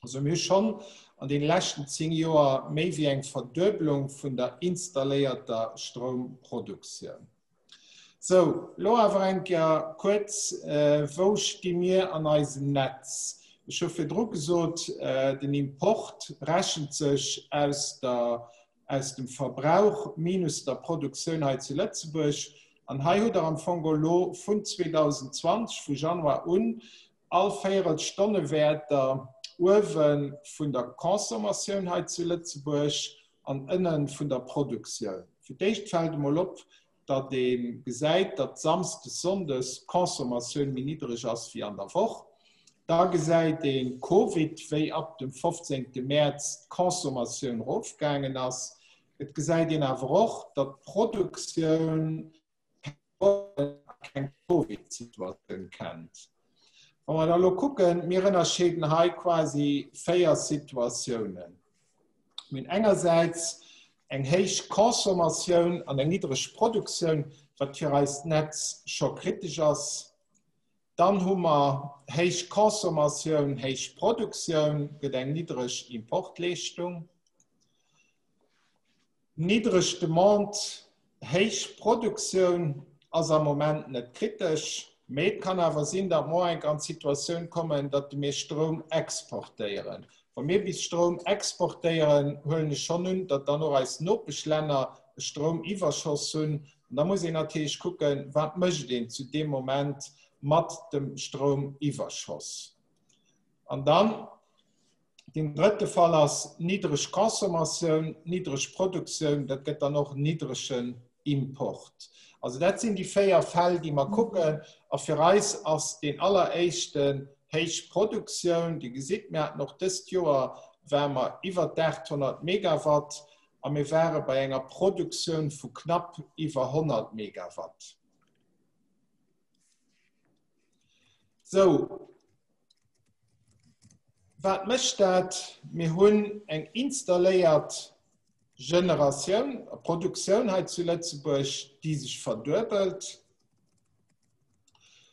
Also mir hu schonn an deene leschten 10 Joer méi wéi eng Verduebelung vun der installéierter Stroumproduktioun. Sou, elo awer eng Kéier kuerz, Wou sti mir an eisem Netz? Ech hu virdru gesot, den Import rechent sech aus der, aus dem Verbrauch minus der Produktioun hei zu Lëtzebuerg. An hei hutt Der am Fong elo vun 2020, vu Januar un, All Véierelsstonnewäerter uewe vun der Consommatioun hei zu Lëtzebuerg an ënne vun der Produktioun. Fir d'éischt fält emol op, datt ee gesäit, datt samsdes, sonndes d'Consommatioun méi niddreg ass wéi an der Woch. Da gesäit ee Covid, wéi ab dem 15 Mäerz d'Consommatioun erofgaangen ass. Et gesäit een awer och, datt d'Produktioun keng Covid-Situatioun kennt. Wa mer da elo kucken, mir ënnerscheeden hei quasi 4 Situatiounen. Mir hunn engersäits eng héich Consommatioun an eng niddreg Produktioun, wat fir eist Netz scho kritesch ass. Dann hu mer héich Consommatioun, héich Produktioun, gëtt eng niddreg Importleeschtung. Niddreg Demande, héich Produktioun ass am Moment net kritesch, mee et kann awer sinn, datt mer enk an d'Situatioun kommen, datt mir Stroum exportéieren. Wa mir bis Stroum exportéieren, huelen ech schonn un, datt dann och eis Nopeschlänner e Stroumiwwerschoss hunn. An da muss een natierlech kucken, wat mécht een zu deem Moment mat dem Stroumiwwerschoss. An dann Deen drëtte Fall ass niddreg Consommatioun, niddreg Produktioun, dat gëtt dann och niddregen Import. Also dat sinn déi 4 Fäll, déi mer kucken. A fir eis ass deen alleréischten héich Produktioun. Dir gesitt, mir haten och dëst Joer ware mer iwwer 800 Megawatt a mir ware bei enger Produktioun vu knapp iwwer 100 Megawatt. Sou. Wat mécht dat? Mir hunn eng installéiert Generatioun, Produktioun hei zu Lëtzebuerg, déi sech verduebelt.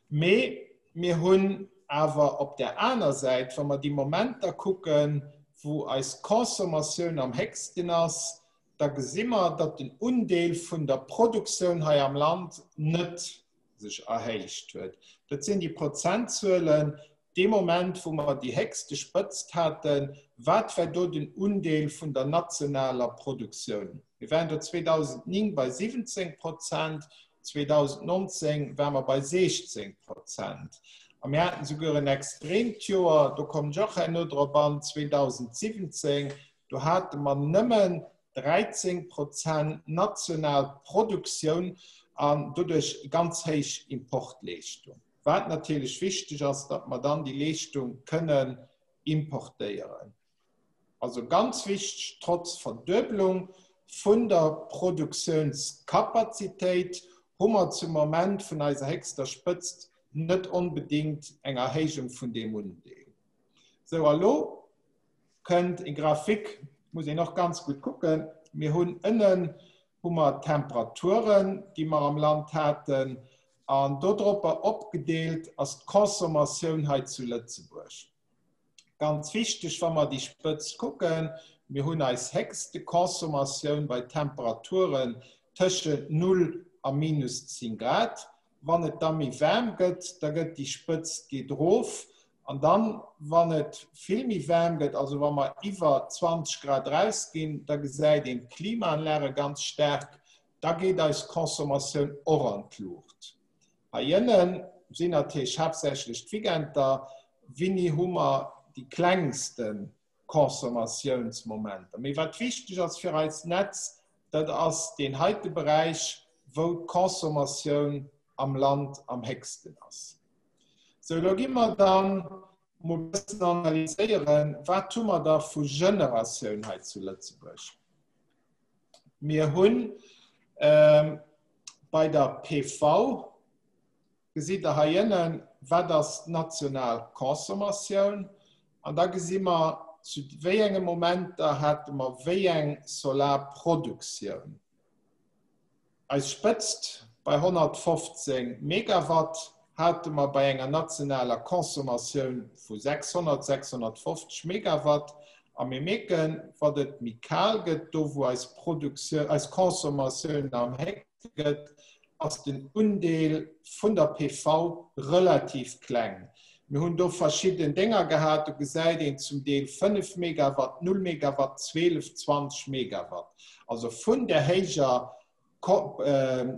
Mee mir hunn awer op där aner Säit, wa mer déi Momenter kucken, wou eis Consommatioun am héchsten ass, da gesi mer, datt den Undeel vun der Produktioun hei am Land net sech erhéicht huet. Dat sinn déi Prozentzuelen. Dee Moment, wou mer déi héchste Spëtzt haten, wat war do den Undeel vun der nationaler Produktioun? Mir waren do 2009 bei 17 Prozent, 2019 ware mer bei 16 Prozent. A mir haten souguer en extreemt Joer, do kommen ech och herno drop an, 2017, do hate mer nëmmen 13 Prozent national Produktioun an doduerch ganz héich Importleeschtung. Wat natierlech wichteg ass, datt mer dann déi Leeschtung kënnen importéieren. Also ganz wichteg, trotz Verduebelung vun der Produktiounskapazitéit hu mer zum Moment vun eiser héchster Spëtzt. net onbedéngt eng Erhéijung vun deem Undeel. Sou, a lo kënnt e Graphique, muss een och ganz gutt kucken. Mir hunn ënnen hu mer d'Temperaturen, déi mer am Land haten, an dodropper opgedeelt ass d'Consommatioun hei zu Lëtzebuerg. Ganz wichteg, wa mer déi Spëtzt kucken, mir hunn eis héchste Consommatioun bei Temperaturen tëschent null a minus 10 Grad. Wann et da méi waarm gëtt, da gëtt déi Spëtzt geet erof. An dann, wann et vill méi waarm gëtt, also wa mer iwwer 20 Grad erausginn, da gesäit een d'Klimaanlage ganz staark, da geet eis Consommatioun och an d'Luucht. Hei ënne sinn natierlech haaptsächlech d'Weekender. Wéini hu mer déi klengste Consommatiounsmomenter? Mee wat wichteg ass fir eist Netz, dat ass deen heite Beräich, wou d'Consommatioun am Land am héchsten ass. Sou, elo gi mer dann mol e bëssen analyséieren, wat hu mer da vu Generatioun hei zu Lëtzebuerg. Mir hunn bei der PV, gesitt Der hei ënnen, wat ass d'national Consommatioun. An da gesi mer, zu wéi enge Momenter hate mer wéi eng Solarproduktioun. Eis Spëtzt bei 115 Megawatt hate mer bei enger nationaler Consommatioun vu 600, 650 Megawatt. A mir mierken, wat et méi kal gëtt, do wou eis Produktioun, eis Consommatioun am héchste gëtt, ass den Undeel vun der PV relativ kleng. Mir hunn do verschidden Dénger gehat, do gesäit een zum Deel 5 Megawatt, 0 Megawatt, 12, 20 Megawatt. Also vun der héijer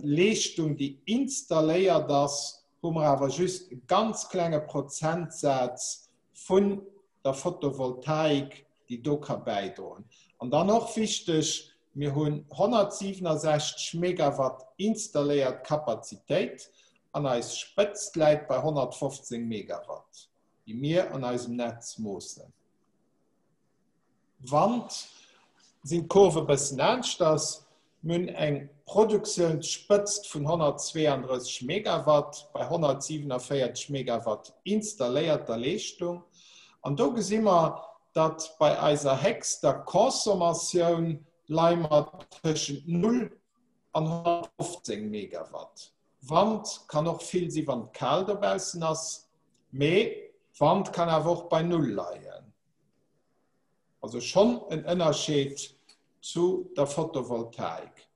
Leeschtung, déi installéiert ass, hu mer awer just e ganz klenge Prozentsaz vun der Photovoltaik, déi do ka bäidroen. An dann och wichteg, Mir hunn 167 Megawatt installéiert Kapazitéit an eis Spëtzt läit bei 115 Megawatt, déi mir an eisem Netz moossen. Wand sinn d'Kurve bëssen aneschters. Mir hunn eng Produktiounsspëtzt vun 132 Megawatt bei 147 Megawatt installéierter Leeschtung. An do gesi mer, datt bei eiser héchster Consommatioun leie mer tëschent 0 an 115 Megawatt. Wand kann och vill si wann et kal dobaussen ass, mee Wand kann awer och bei Null leien. Also schonn en Ënnerscheed zu der Photovoltaik.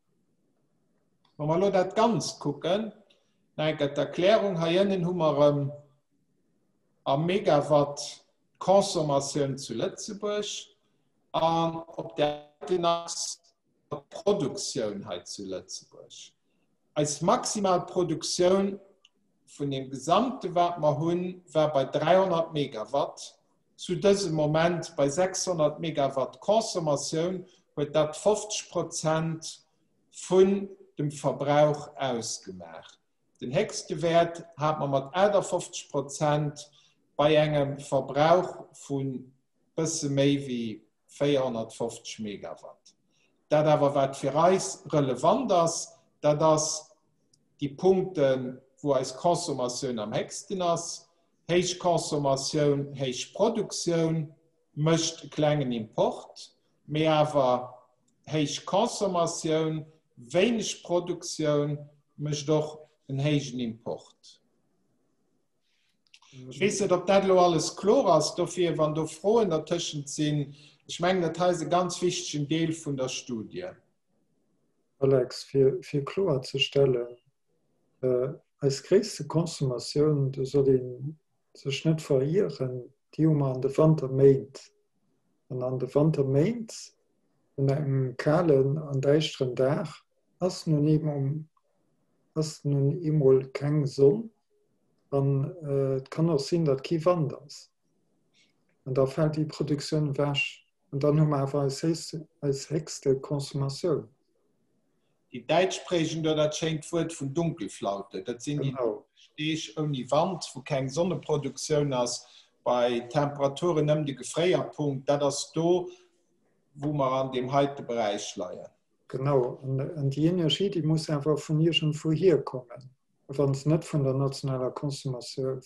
Wa mer elo dat Ganzt kucken, nach eng Kéier d'Erklärung, hei ënnen hu mer erëm a Megawatt d'Consommatioun zu Lëtzebuerg an op där heiten Achs d'Produktioun hei zu Lëtzebuerg. Eis maximal Produktioun vun deem Gesamte wat mer hunn, war bei 300 Megawatt. Zu dësem Moment bei 600 Megawatt Consommatioun huet dat 50 Prozent vun dem Verbrauch ausgemaach. Den héchste Wäert hat mer mat 58 Prozent bei engem Verbrauch vu bësse méi wéi 450 Megawatt. Dat awer wat fir eis relevant ass, dat ass déi Punkten, wou eis Consommatioun am héchsten ass. Héich Consommatioun, héich Produktioun mécht e klengen Import, mee awer héich Consommatioun, wéineg Produktioun mécht och en héijen Import. Ech weess net, ob dat elo alles kloer ass. Dofir, wann do Froen dertëschent sinn, ech mengen, dat hei ass e ganz wichtegen Deel vun der Studie. Alex, fir, fir kloerzestellen, eis gréisste Consommatioun, do soll ee sech net verieren, déi hu mer an de Wanterméint. An an de Wanterméint, un engem kalen an däischteren Dag, ass nun eemol, ass nun eemol keng Sonn an et kann och sinn, datt kee Wand ass. An da fält déi Produktioun ewech. An dann hu mer awer eis eis héchste Consommatioun. Déi Däitsch prägen do dat schéint Wuert vun Dunkelflaute. Dat sinn déi Deeg ouni Wand, wou keng Sonneproduktioun ass, bei Temperaturen ëm de Gefréierpunkt. Dat ass do, wou mer an deem heite Beräich leien. Genau. An déi Energie, déi muss awer vun iergendwou hierkommen. Wa se net vun der nationaler Consommatioun,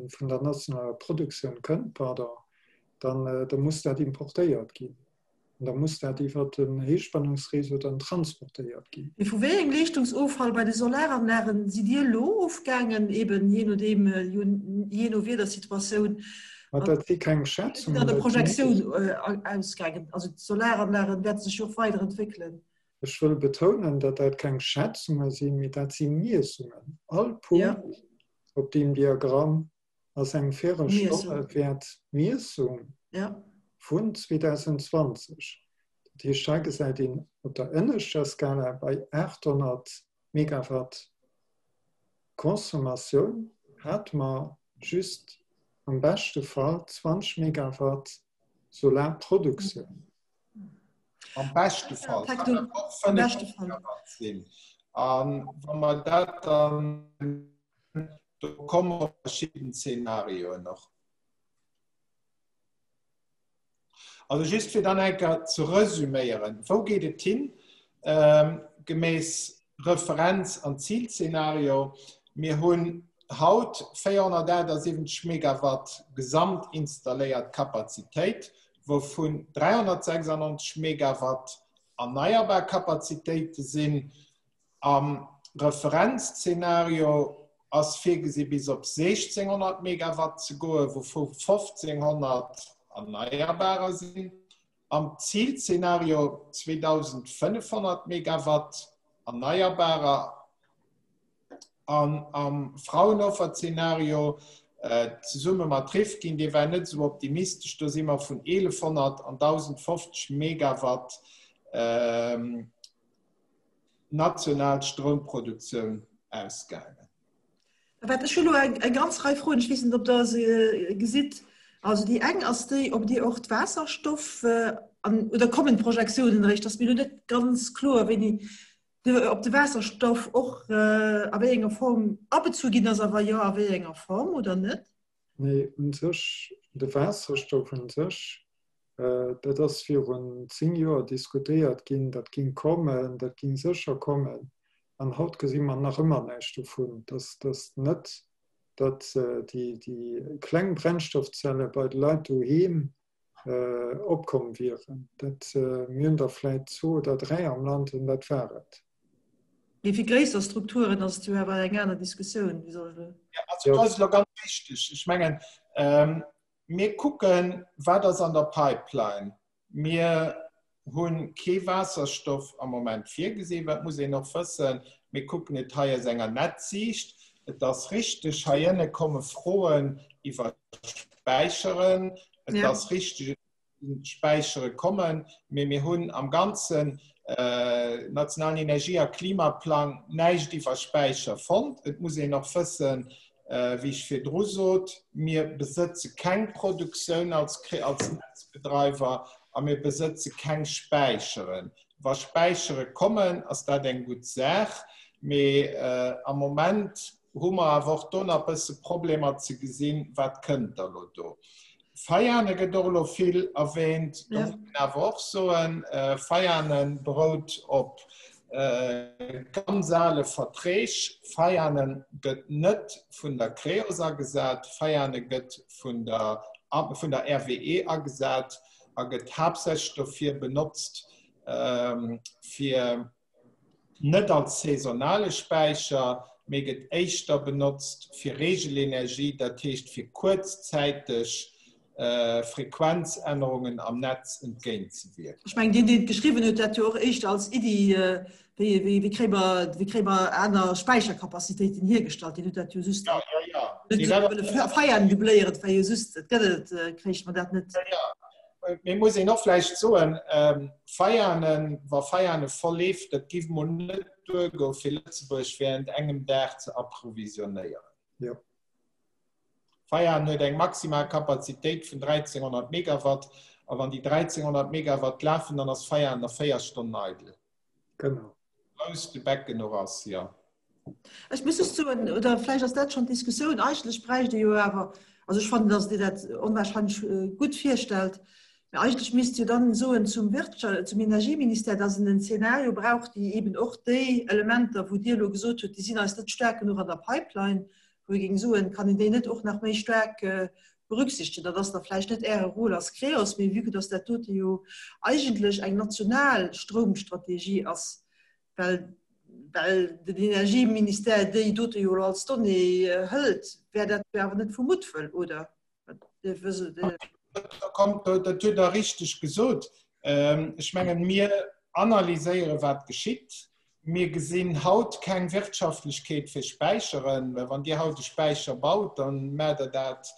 vun der nationaler Produktioun kënnt, pardon, dann da muss dat importéiert ginn. An da muss dat iwwer den Héichspannungsréseau dann transportéiert ginn. Mee vu wéi engem Leeschtungsoffall bei de Solaranlagen sidd Dir elo ofgaangen, eben jee nodeem, jee no Wiedersituatioun? Ma dat si keng Schätzungen. An der Projektioun ausgaangen. Also d'Solaranlagen wäerte sech jo och weiderentwéckelen. Ech wëll betounen, datt dat keng Schätzunge sinn, mee dat si Miessungen. All Punkt op deem Diagramm ass eng Véirelstonne wäert Miessung vun 2020. Dat heescht, hei gesäit een op der ënneschter Skala bei 800 Megawatt Consommatioun hate mer just am beschte Fall 20 Megawatt Solarproduktioun. Am beschte Fall. Am beschte Fall. Sinn. An wa mer dat dann do komme verschidden Szenarioen noch. Also just fir dann enker ze resüméieren, wou geet et hin? Ähm, gemäß Referenz an Zielszenario, mir hunn haut 478 Megawatt gesamt installéiert Kapazitéit, wouvun 396 Megawatt erneierbar Kapazitéite sinn. Am Referenzzenario ass virgesi bis op 1.600 Megawatt ze goen, wouvu 1.500 erneierbarer sinn. Am Zilzenario 2.500 Megawatt erneierbarer. An am Fraunhofer-Zenario zesumme mat Rifkin, dee war net esou optimistesch, do si mer vun 1.100 an 1.050 Megawatt national Stroumproduktioun ausgaangen. Wat ech hu lo eng ganz Rei Froen, ech weess net, ob Der se gesitt. Also déi eng ass déi, ob Dir och d'Waasserstoff an, oder kommen d'Projektiounen eréischt, ass mir lo net ganz kloer, wéini ob de Waasserstoff och a wéi enger Form abezu ginn ass a wa jo, a wéi enger Form oder net? Nee, u sech, de Waasserstoff u sech, dat ass virun 10 Joer diskutéiert ginn, dat ging kommen, dat ging sécher kommen. An haut gesi mer nach ëmmer näischt dovun. Dass dass net, datt déi kleng Brennstoffzelle bei de Leit doheem opkomm wieren. Dat, mir hunn der vläit zwou oder dräi am Land an dat war et. Mee fir gréisser Strukturen ass et jo awer eng aner Diskussioun. Wéi soll ech elo. Ja, also dat ass elo ganz wichteg. Ech mengen, mir kucken, wat ass an der Pipeline. Mir hu kee Waasserstoff am Moment virgesinn, dat muss een och wëssen. Mir kucken et hei aus enger Netzsiicht. Et ass richteg, hei ënne komme Froen iwwer Späicheren. Et ass richteg, et sinn Späichere kommen, mee mir hunn am ganzen nationalen Energie a Klimaplang näischt iwwer Späicher fonnt. Et muss een och wëssen, Wéi ech virdru sot, mir besëtze keng Produktioun als Netzbedreiwer a mir besëtze keng Späicheren. Wa Späichere kommen, ass dat eng gutt Saach, mee am Moment hu mer awer och do nach e bësse Problemer ze gesinn, wat kënnt da lo do. Veiane gëtt och elo vill erwähnt. Do muss een awer och soen, Veiane berout op ganz ale Verträg. Veiane gëtt net vun der Creos agesat, Veiane gëtt vun der, vun der RWE agesat a gëtt haaptsächlech dofir benotzt, fir net als saisonale Späicher, mee gëtt éischter benotzt fir Regelenergie, dat heescht fir kuerzzäiteg Frequenzännerungen am Netz entgéintzewierken. Ech mengen, deen, deen et geschriwwen huet, dat jo och éischter als Iddi, wéi, wéi kréie mer, wéi kréie mer aner Späichercapacitéiten hiergestallt, deen huet dat jo just net wëlle Feiern dubléieren, et war jo just, et gëtt et, kréich mer dat net. Mee muss een och vläicht soen, Veianen, wa Veiane voll leeft, dat giff mol net duergoen, fir Lëtzebuerg während engem Dag ze approvisionnéieren. Jo. Veianen huet eng maximal Kapazitéit vun 1300 Megawatt, a wann déi 1300 Megawatt lafen, dann ass Veianen a 4 Stonnen eidel. Genau. Grouss de Becken och ass, jo. Ech muss just soen, oder vläicht ass dat schonn d'Diskussioun, eigentlech bräicht ee jo awer, also ech fannen, datt Dir dat onwahrscheinlech gutt virstellt. Mä eigentlech misst jo dann soen zum Wirtscha-, zum Energieministère, dass en en Zeenario brauch, déi eben och déi Elementer, wou Dir elo gesot hutt, déi sinn eis net staark genuch an der Pipeline, wou ee géing soen, kann een déi net och nach méi staark berücksichtegen. Dat ass da vläicht net Äre Rôle als Creos, mee vue que dass dat dote jo eigentlech eng national Stroumstrategie ass, well well den Energieministère déi dote jo elo als Donnée hëlt, wär dat jo awer net vu Muttwëll, oder? Kommt, dat hutt Der richteg gesot. Ech mengen, mir analyséieren, wat geschitt. Mir gesinn haut keng Wirtschaftlechkeet fir Späicheren, well wann Dir haut e Späicher baut, dann maacht Der dat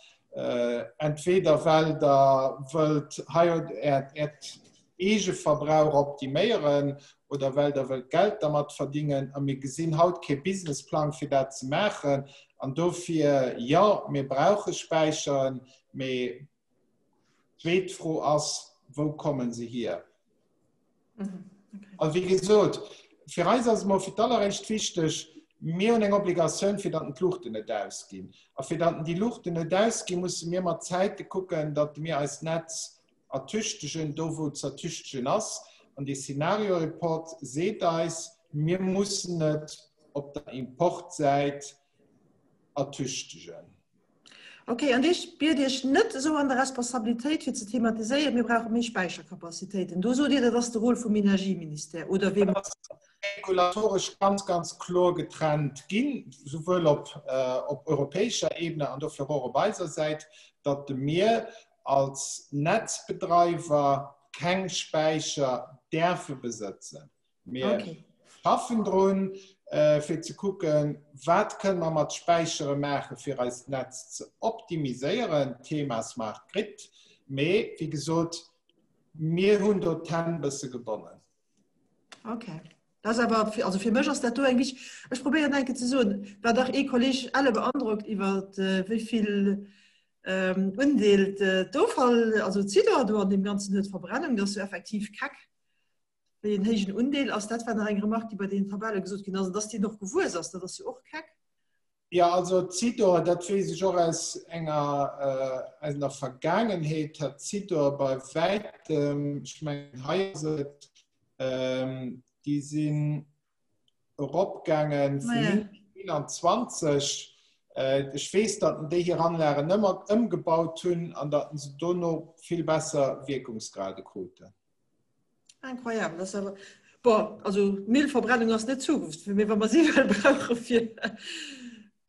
entweder well Der wëllt hei Äert Eegeverbrauch optiméieren oder well Der wëllt Geld dermat verdingen. A mir gesinn haut kee Businessplang, fir dat ze maachen. An dofir, jo, mir brauche Späicheren, mee d'zweet Fro ass, Wou komme se hier? A wéi gesot, fir eis ass et emol fir d'alleréischt wichteg, Mir hunn eng Obligatioun, fir datt d'Luuchten net ausginn. A fir datt déi Luuchten net ausginn, musse mir mat Zäite kucken, datt mir eist Netz ertüchtegen, do wou ze ertüchtegen ass. An dee Szenario-Report seet eis, mir mussen et op der Importsäit ertüchtegen. Ok, an Dir spiert Iech net esou an der Responsabilitéit fir ze thematiséieren, mir brauche méi Späichercapacitéiten. Do sot Dir, dat ass de Rôle vum Energieministère, oder wem? Dat ass regulatoresch ganz, ganz kloer getrennt ginn, souwuel op op europäescher Ebene an dofir och op eiser Säit, datt mir als Netzbedreiwer keng Späicher däerfe besëtzen. Mir okay. schaffen drun, äh, fir ze kucken, wat kënne mer mat Späichere maache fir eist Netz ze optimiséieren, Thema Smart Grid. Mee wéi gesot, mir hunn do d'Hänn bësse gebonnen. Okay. Das awer also fir mech ass dat do eng wich. Ech probéieren enke ze soen, war dach ee Kolleg elle beandrockt iwwer äh, wéi vill ähm, Undeel d'Offall, also Zidder do an dem ganzen huet Verbrennung, dat ass jo effektiv keck. Wéi en héijen Undeel ass dat? War nach eng Remark, déi bei deenen Tabelle gesot ginn ass, an dass déi och gewuess ass, dat ass jo och keck. Jo, also Zidor, dat weess ech och aus enger, aus der Vergaangenheet, hat Zidor bei wäitem, ech mengen hei ass et, déi sinn eropgaangen vun 21. Ech weess, datt déi hir Anlagen ëmmer ëmgebaut hunn an datt se dono vill besser Wierkungsgrade kruten. Incroyable, das awer bon, also Müllverbrennung ass net Zukunft fir mir, wa mer si well brauche fir.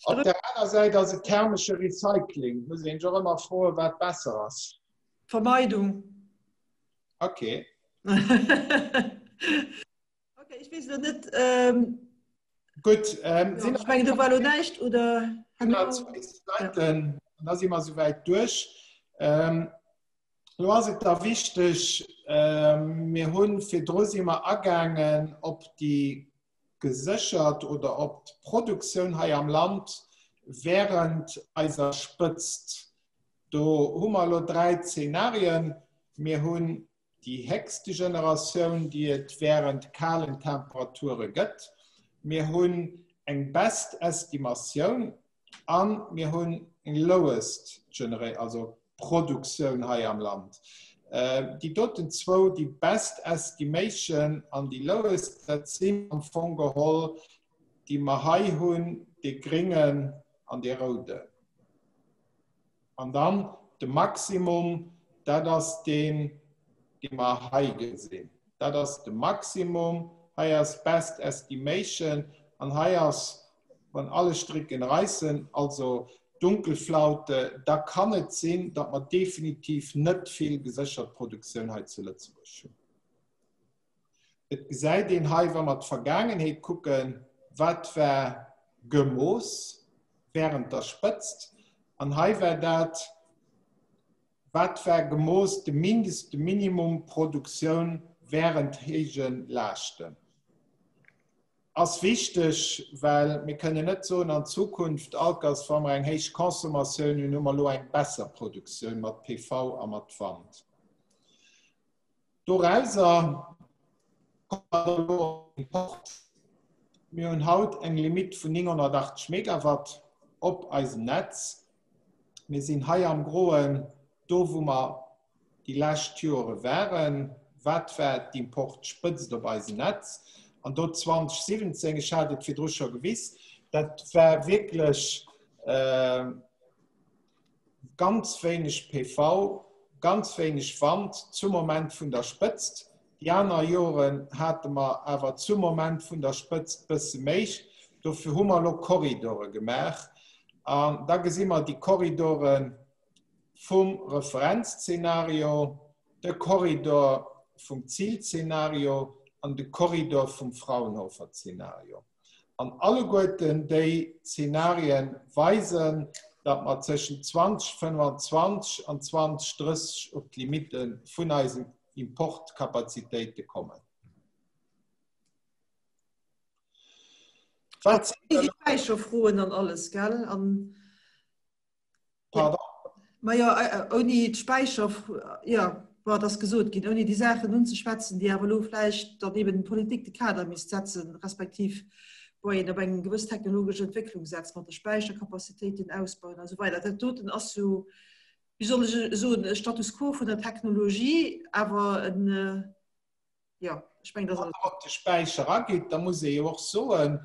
Op der aner Säit ass et thermesche Recycling, muss een sech och ëmmer froen, wat besser ass. Vermeidung. Okay. Okay, ich weess lo net. Ähm, Gutt, ähm, ja, ich mengen, do war lo näischt oder Seiten, ja. da si mer souwäit duerch. Ähm, lo ass et da wichteg, ähm, mir hunn virdru si mer agaangen op déi geséchert oder op d'Produktioun hei am Land während eiser Spëtzt. Do hu mer elo 3 Zenarien. Mir hunn déi héchste Generatioun, déi et wärend kalen Temperature gëtt. Mir hunn eng best Estimatioun a mir hunn eng lowest Genera also Produktioun hei am Land. Déi doten zwou, déi best estimation an déi lowest, dat sinn am Fong geholl déi mer hei hunn, dee gréngen an dee rouden. An dann de Maximum, dat ass deen, dee mer hei gesinn. Dat ass de Maximum. Hei ass Best Estimation an hei ass, wann alle Stricken reissen, also Dunkelflaute, da kann et sinn, datt mer definitiv net vill geséchert Produktioun hei zu Lëtzebuerg hunn. Et gesäit een hei, wa mer d'Vergaangenheet kucken, wat war gemooss während der Spëtzt. An hei war dat, wat war gemooss, de Mindest, de Minimum Produktioun während héije Laaschten. Ass wichteg, well mir kënnen net soen an Zukunft, allkers wa mer eng héich Consommatioun hunn, hu mer elo eng besser Produktioun mat PV a mat Wand. Dorauser komme mer elo op den Import. Mir hunn haut eng Limitt vun 980 Megawatt op eisem Netz. Mir sinn hei am Groen do, wou mer. déi lescht Jore waren. Wat war d'Importspëtzt op eisem Netz? An do 2017, ech hat et virdru scho gewis, dat war wierklech ganz wéineg PV, ganz wéineg Wand zum Moment vun der Spëtzt. Déi aner Joren hate mer awer zum Moment vun der Spëtzt bësse méi. Dofir hu mer elo Korridore gemaach. An da gesi mer déi Korridore vum Referenzzenario, de Korridor vum Zilzenario an de Korridor vum Fraunhofer-Zenario. An alleguerten déi Zenarien weisen, datt mer tëschent 2025 an 2030 op d'Limitte vun eisen Importkapazitéite kommen. Wat sinn déi Späicherfroen an alles, gell? An Pardon? Ma jo, ouni d'Späicher, jo, bon, et ass gesot ginn, ouni déi Saachen unzeschwätzen, déi awer elo vläicht dann eben d'Politik de Kader misst setzen, respektiv bon, een op eng gewëss technologesch Entwécklung setzt mat de Späichercapacitéiten ausbauen a sou weider. Dat doten ass jo, wéi soll ech soen, e Status quo vun der Technologie, awer en, jo, ech mengen, dat ass alles. Wann Der op de Späicher agitt, da muss ee jo och soen,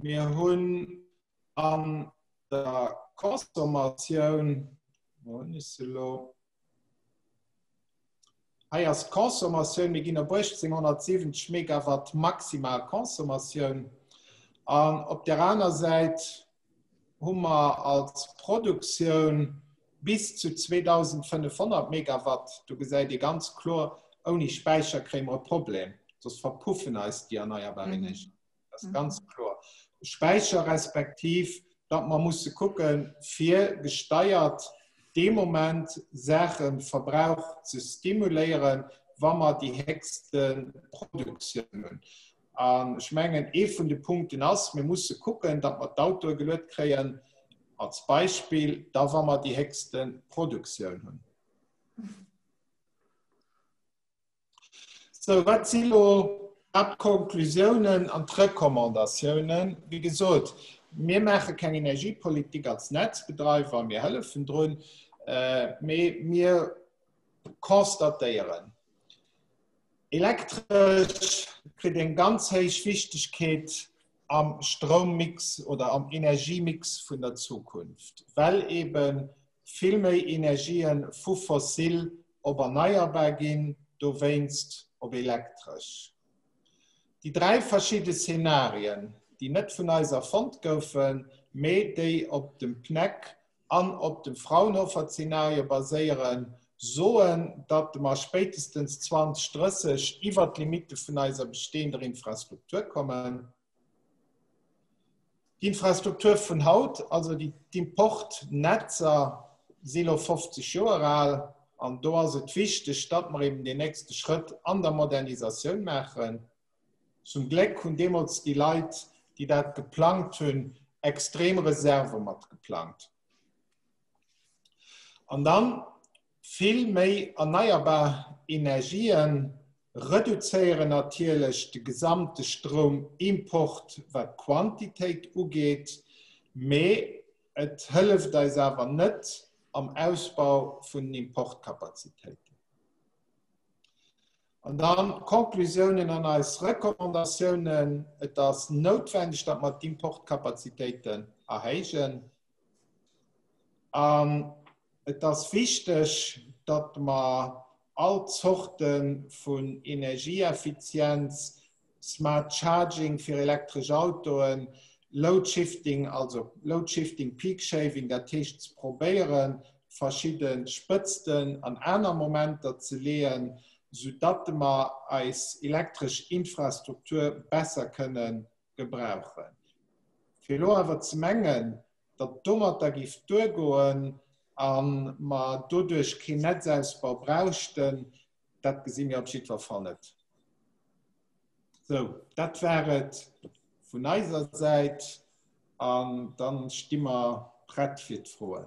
mir hunn An der Consommatioun, wou hunn ech se elo? Hei ass d'Consommatioun, mir ginn op 1870 Megawatt maximal Consommatioun. An op der aner Säit hu mer als Produktioun bis zu 2500 Megawatt. Do gesäit ee ganz kloer, ouni Späicher kréie mer e Problem, soss verpuffen eis déi erneierbar Energien. Dat ass ganz kloer. Späicher respektiv, datt mer musse kucken, fir gesteiert dee Moment Saache Verbrauch ze stimuléieren, wa mer déi héchste Produktioun hunn. An ech mengen, ee vun de Punkten ass, mir musse kucken, datt mer d'Autoe geluet kréien, als Beispill, da wa mer déi héchste Produktioun hunn. Sou, wat si lo d'Haaptkonklusiounen an d'Recommandatiounen? Wéi gesot, mir maache keng Energiepolitik als Netzbedreiwer, mir hëllefen drun, mee mir constatéieren, Elektresch kritt eng ganz héich Wichtegkeet am Stroummix oder am Energiemix vun der Zukunft, well eebe vill méi Energië vu fossil op erneierbar ginn, dowéinst op elektresch. Déi 3 verschidde Szenarien, déi net vun eis erfonnt goufen, mee déi op dem PNEC an op dem Fraunhofer-Zenario baséieren, soen, datt mer spéitestens 2030 iwwer d'Limitte vun eiser bestehender Infrastruktur kommen. D'Infrastruktur vun haut, also d'Importnetzer, si lo 50 Joer al an do ass et wichteg, datt mer eben deen nächste Schrëtt an der Modernisatioun maachen. Zum Gléck hunn deemools déi Leit, déi dat geplangt hunn, extrem Reserve mat geplangt. An dann Vill méi erneierbar Energien reduzéieren natierlech de gesamte Stroum'import wat d'Quantitéit ugeet, mee et hëlleft eis awer net am Ausbau vun den Importkapazitéiten. An dann d'Conclusiounen an eis Recommandatiounen, Et ass noutwendeg, datt mer d'Importkapazitéiten erhéijen. An et ass wichteg, datt mer all Zorte vun Energieeffizienz, Smart Charging fir elektresch Autoen, Load Shifting, also Load Shifting, Peak Shaving, dat heescht ze probéieren, verschidde Spëtzten an aner Momenter ze leeën, soudatt mer eis elektresch Infrastruktur besser kënnen gebrauchen. Fir elo awer ze mengen, datt domatter géif duergoen a mer doduerch keen Netzausbau bräuchten, dat gesi mir op jiddwer Fall net. Sou, dat war et vun eiser Säit an da sti mer prett fir d'Froen.